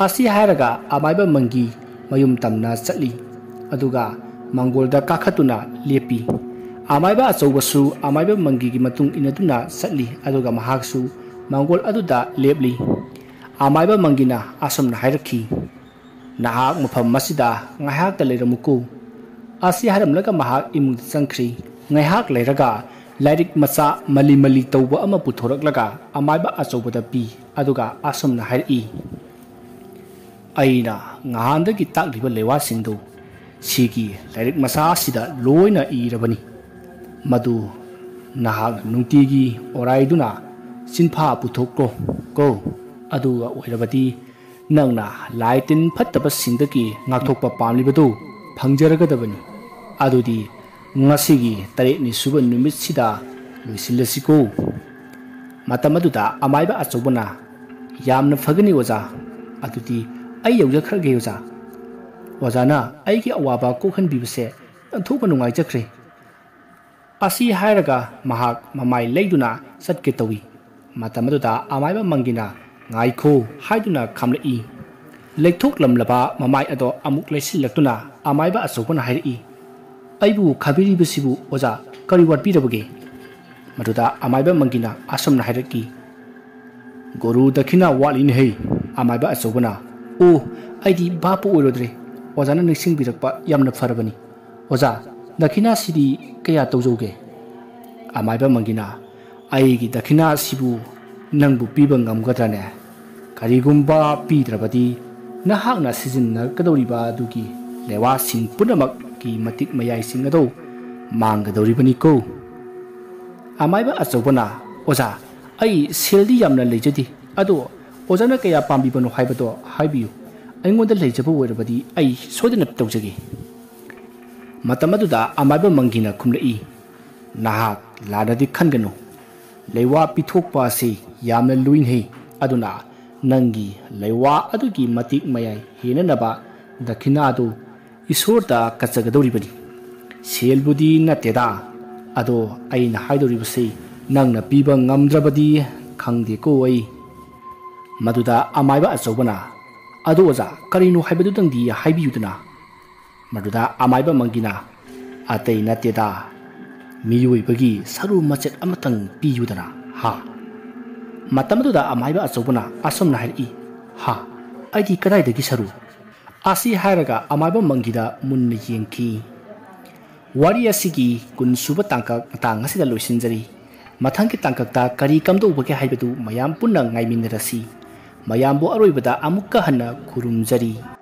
ꯑꯁꯤ ꯍꯥꯏꯔꯒ ꯑꯃꯥꯏꯕ ꯃꯪꯒꯤ ꯃꯌꯨꯝ ꯇꯝꯅ ꯆꯠꯂꯤ꯫ ꯑꯗꯨꯒ ꯃꯪꯒꯣꯜꯗ ꯀꯥꯈꯠꯇꯨꯅ ꯂꯦꯞꯄꯤ꯫ ꯑꯃꯥꯏꯕ ꯑꯆꯧꯕꯁꯨ ꯑꯃꯥꯏꯕ ꯃꯪꯒꯤꯒꯤ ꯃꯇꯨꯡ ꯏꯟꯅꯗꯨꯅ ꯆꯠꯂꯤ꯫ ꯑꯗꯨꯒ ꯃꯍꯥꯛꯁꯨ ꯃꯪꯒꯣꯜ ꯑꯗꯨꯗ ꯂꯦꯞꯂꯤ꯫ ꯑꯃꯥꯏꯕ ꯃꯪꯒꯤꯅ ꯑꯁꯨꯝꯅ ꯍꯥꯏꯔꯛꯈꯤ, "ꯅꯍꯥꯛ ꯃꯐꯝ ꯑꯁꯤꯗ ꯉꯥꯏꯍꯥꯛꯇ ꯂꯩꯔꯝꯃꯨꯀꯣ"꯫ ꯑꯁꯤ ꯍꯥꯏꯔꯝꯂꯒ ꯃꯍꯥꯛ ꯏꯃꯨꯡꯗ ꯆꯪꯈ꯭ꯔꯤ꯫ ꯉꯥꯏꯍꯥꯛ ꯂꯩꯔꯒ ꯂꯥꯏꯔꯤꯛ ꯃꯆꯥ ꯃꯂꯤ ꯃꯂꯤ ꯇꯧꯕ ꯑꯃ ꯄꯨꯊꯣꯔꯛꯂꯒ ꯑꯃꯥꯏꯕ ꯑꯆꯧꯕꯗ ꯄꯤ꯫ ꯑꯗꯨꯒ ꯑꯁꯨꯝꯅ ꯍꯥꯏꯔꯛꯏ, "ꯑꯩꯅ ꯉꯍꯥꯟꯗꯒꯤ ꯇꯥꯛꯂꯤꯕ ꯂꯩꯋꯥꯁꯤꯡꯗꯨ ꯁꯤꯒꯤ ꯂꯥꯏꯔꯤꯛ ꯃꯆꯥ ꯑꯁꯤꯗ ꯂꯣꯏꯅ ꯏꯔꯕꯅꯤ꯫ ꯃꯗꯨ ꯅꯍꯥꯛꯅ ꯅꯨꯡꯇꯤꯒꯤ ꯑꯣꯔꯥꯏꯗꯨꯅ ꯆꯤꯟꯐꯥ ꯄꯨꯊꯣꯛꯂꯣ ꯀꯣ꯫ ꯑꯗꯨꯒ ꯑꯣꯏꯔꯕꯗꯤ ꯅꯪꯅ ꯂꯥꯏ ꯇꯤꯟ ꯐꯠꯇꯕꯁꯤꯡꯗꯒꯤ ꯉꯥꯛꯊꯣꯛꯄ ꯄꯥꯝꯂꯤꯕꯗꯨ ꯐꯪꯖꯔꯒꯗꯕꯅꯤ꯫ ꯑꯗꯨꯗꯤ ꯉꯁꯤꯒꯤ ꯇꯔꯦꯠꯅꯤ ꯁꯨꯕ ꯅꯨꯃꯤꯠꯁꯤꯗ ꯂꯣꯏꯁꯤꯜꯂꯁꯤꯀꯣ"꯫ ꯃꯇꯝ ꯑꯗꯨꯗ ꯑꯃꯥꯏꯕ ꯑꯆꯧꯕꯅ, "ꯌꯥꯝꯅ ꯐꯒꯅꯤ ꯑꯣꯖꯥ, ꯑꯗꯨꯗꯤ ꯑꯩ ꯌꯧꯖꯈ꯭ꯔꯒꯦ ꯑꯣꯖꯥ꯫ ꯑꯣꯖꯥꯅ ꯑꯩꯒꯤ ꯑꯋꯥꯕ ꯀꯣꯛꯍꯟꯕꯤꯕꯁꯦ ꯑꯣꯟꯊꯣꯛꯅ ꯅꯨꯡꯉꯥꯏꯖꯈ꯭ꯔꯦ"꯫ ꯑꯁꯤ ꯍꯥꯏꯔꯒ ꯃꯍꯥꯛ ꯃꯃꯥꯏ ꯂꯩꯗꯨꯅ ꯆꯠꯀꯦ ꯇꯧꯏ꯫ ꯃꯇꯝ ꯑꯗꯨꯗ ꯑꯃꯥꯏꯕ ꯃꯪꯒꯤꯅ "ꯉꯥꯏꯈꯣ" ꯍꯥꯏꯗꯨꯅ ꯈꯥꯝꯂꯛꯏ꯫ ꯂꯩꯊꯣꯛꯂꯝꯂꯕ ꯃꯃꯥꯏ ꯑꯗꯣ ꯑꯃꯨꯛ ꯂꯩꯁꯤꯜꯂꯛꯇꯨꯅ ꯑꯃꯥꯏꯕ ꯑꯆꯧꯕꯅ ꯍꯥꯏꯔꯛꯏ, "ꯑꯩꯕꯨ ꯈꯥꯕꯤꯔꯤꯕꯁꯤꯕꯨ ꯑꯣꯖꯥ ꯀꯔꯤ ꯋꯥꯠꯄꯤꯔꯕꯒꯦ?" ꯃꯗꯨꯗ ꯑꯃꯥꯏꯕ ꯃꯪꯒꯤꯅ ꯑꯁꯨꯝꯅ ꯍꯥꯏꯔꯛꯈꯤ, "ꯒꯨꯔꯨ ꯗꯈꯤꯅꯥ ꯋꯥꯠꯂꯤꯅꯦꯍꯦ"꯫ ꯑꯃꯥꯏꯕ ꯑꯆꯧꯕꯅ, "ꯑꯣ, ꯑꯩꯗꯤ ꯚꯥꯞꯄꯨ ꯑꯣꯏꯔꯨꯗ꯭ꯔꯦ꯫ ꯑꯣꯖꯥꯅ ꯅꯤꯡꯁꯤꯡꯕꯤꯔꯛꯄ ꯌꯥꯝꯅ ꯐꯔꯕꯅꯤ꯫ ꯑꯣꯖꯥ, ꯗꯈꯤꯅꯥꯁꯤꯗꯤ ꯀꯌꯥ ꯇꯧꯖꯧꯒꯦ?" ꯑꯃꯥꯏꯕ ꯃꯪꯒꯤꯅ, "ꯑꯩꯒꯤ ꯗꯈꯤꯅꯥꯁꯤꯕꯨ ꯅꯪꯕꯨ ꯄꯤꯕ ꯉꯝꯒꯗ꯭ꯔꯅꯦ? ꯀꯔꯤꯒꯨꯝꯕ ꯄꯤꯗ꯭ꯔꯕꯗꯤ ꯅꯍꯥꯛꯅ ꯁꯤꯖꯤꯟꯅꯒꯗꯧꯔꯤꯕ ꯑꯗꯨꯒꯤ ꯂꯩꯋꯥꯁꯤꯡ ꯄꯨꯝꯅꯃꯛꯀꯤ ꯃꯇꯤꯛ ꯃꯌꯥꯏꯁꯤꯡ ꯑꯗꯨ ꯃꯥꯡꯒꯗꯧꯔꯤꯕꯅꯤꯀꯣ"꯫ ꯑꯃꯥꯏꯕ ꯑꯆꯧꯕꯅ, "ꯑꯣꯖꯥ, ꯑꯩ ꯁꯦꯜꯗꯤ ꯌꯥꯝꯅ ꯂꯩꯖꯗꯦ, ꯑꯗꯣ ꯑꯣꯖꯥꯅ ꯀꯌꯥ ꯄꯥꯝꯕꯤꯕꯅꯣ ꯍꯥꯏꯕꯗꯣ ꯍꯥꯏꯕꯤꯌꯨ꯫ ꯑꯩꯉꯣꯟꯗ ꯂꯩꯖꯕ ꯑꯣꯏꯔꯕꯗꯤ ꯑꯩ ꯁꯣꯏꯗꯅ ꯇꯧꯖꯒꯦ"꯫ ꯃꯇꯝ ꯑꯗꯨꯗ ꯑꯃꯥꯏꯕ ꯃꯪꯒꯤꯅ ꯈꯨꯝꯂꯛꯏ, "ꯅꯍꯥꯛ ꯂꯥꯟꯅꯗꯤ ꯈꯟꯒꯅꯨ꯫ ꯂꯩꯋꯥ ꯄꯤꯊꯣꯛꯄ ꯑꯁꯤ ꯌꯥꯝꯅ ꯂꯨꯏꯅꯩ꯫ ꯑꯗꯨꯅ ꯅꯪꯒꯤ ꯂꯩꯋꯥ ꯑꯗꯨꯒꯤ ꯃꯇꯤꯛ ꯃꯌꯥꯏ ꯍꯦꯟꯅꯅꯕ ꯗꯈꯤꯅꯥꯗꯨ ꯏꯁꯣꯔꯗ ꯀꯠꯆꯒꯗꯧꯔꯤꯕꯅꯤ꯫ ꯁꯦꯜꯕꯨꯗꯤ ꯅꯠꯇꯦꯗ, ꯑꯗꯣ ꯑꯩꯅ ꯍꯥꯏꯗꯧꯔꯤꯕꯁꯤ ꯅꯪꯅ ꯄꯤꯕ ꯉꯝꯗ꯭ꯔꯕꯗꯤ ꯈꯪꯗꯦꯀꯣ ꯑꯩ꯫ ꯃꯗꯨꯗ ꯑꯃꯥꯏꯕ ꯑꯆꯧꯕꯅ, "ꯑꯗꯣ ꯑꯣꯖꯥ, ꯀꯔꯤꯅꯣ ꯍꯥꯏꯕꯗꯨꯗꯪꯗꯤ ꯍꯥꯏꯕꯤꯌꯨꯗꯅ?" ꯃꯗꯨꯗ ꯑꯃꯥꯏꯕ ꯃꯪꯒꯤꯅ, "ꯑꯇꯩ ꯅꯠꯇꯦꯗ, ꯃꯤꯑꯣꯏꯕꯒꯤ ꯁꯔꯨ ꯃꯆꯦꯠ ꯑꯃꯇꯪ ꯄꯤꯌꯨꯗꯅ, ꯍꯥ?" ꯃꯇꯝ ꯑꯗꯨꯗ ꯑꯃꯥꯏꯕ ꯑꯆꯧꯕꯅ ꯑꯁꯨꯝꯅ ꯍꯥꯏꯔꯛꯏ, "ꯍꯥ? ꯑꯩꯗꯤ ꯀꯗꯥꯏꯗꯒꯤ ꯁꯔꯨ?" ꯑꯁꯤ ꯍꯥꯏꯔꯒ ꯑꯃꯥꯏꯕ ꯃꯪꯒꯤꯗ ꯃꯨꯟꯅ ꯌꯦꯡꯈꯤ꯫ ꯋꯥꯔꯤ ꯑꯁꯤꯒꯤ ꯀꯨꯟ ꯁꯨꯕ ꯇꯥꯡꯀꯛ ꯃꯇꯥꯡ ꯑꯁꯤꯗ ꯂꯣꯏꯁꯤꯟꯖꯔꯤ꯫ ꯃꯊꯪꯒꯤ ꯇꯥꯡꯀꯛꯇ ꯀꯔꯤ ꯀꯝꯗꯧꯕꯒꯦ ꯍꯥꯏꯕꯗꯨ ꯃꯌꯥꯝ ꯄꯨꯟꯅ ꯉꯥꯏꯃꯤꯟꯅꯔꯁꯤ꯫ ꯃꯌꯥꯝꯕꯨ ꯑꯔꯣꯏꯕꯗ ꯑꯃꯨꯛꯀ ꯍꯟꯅ ꯈꯨꯔꯨꯝꯖꯔꯤ꯫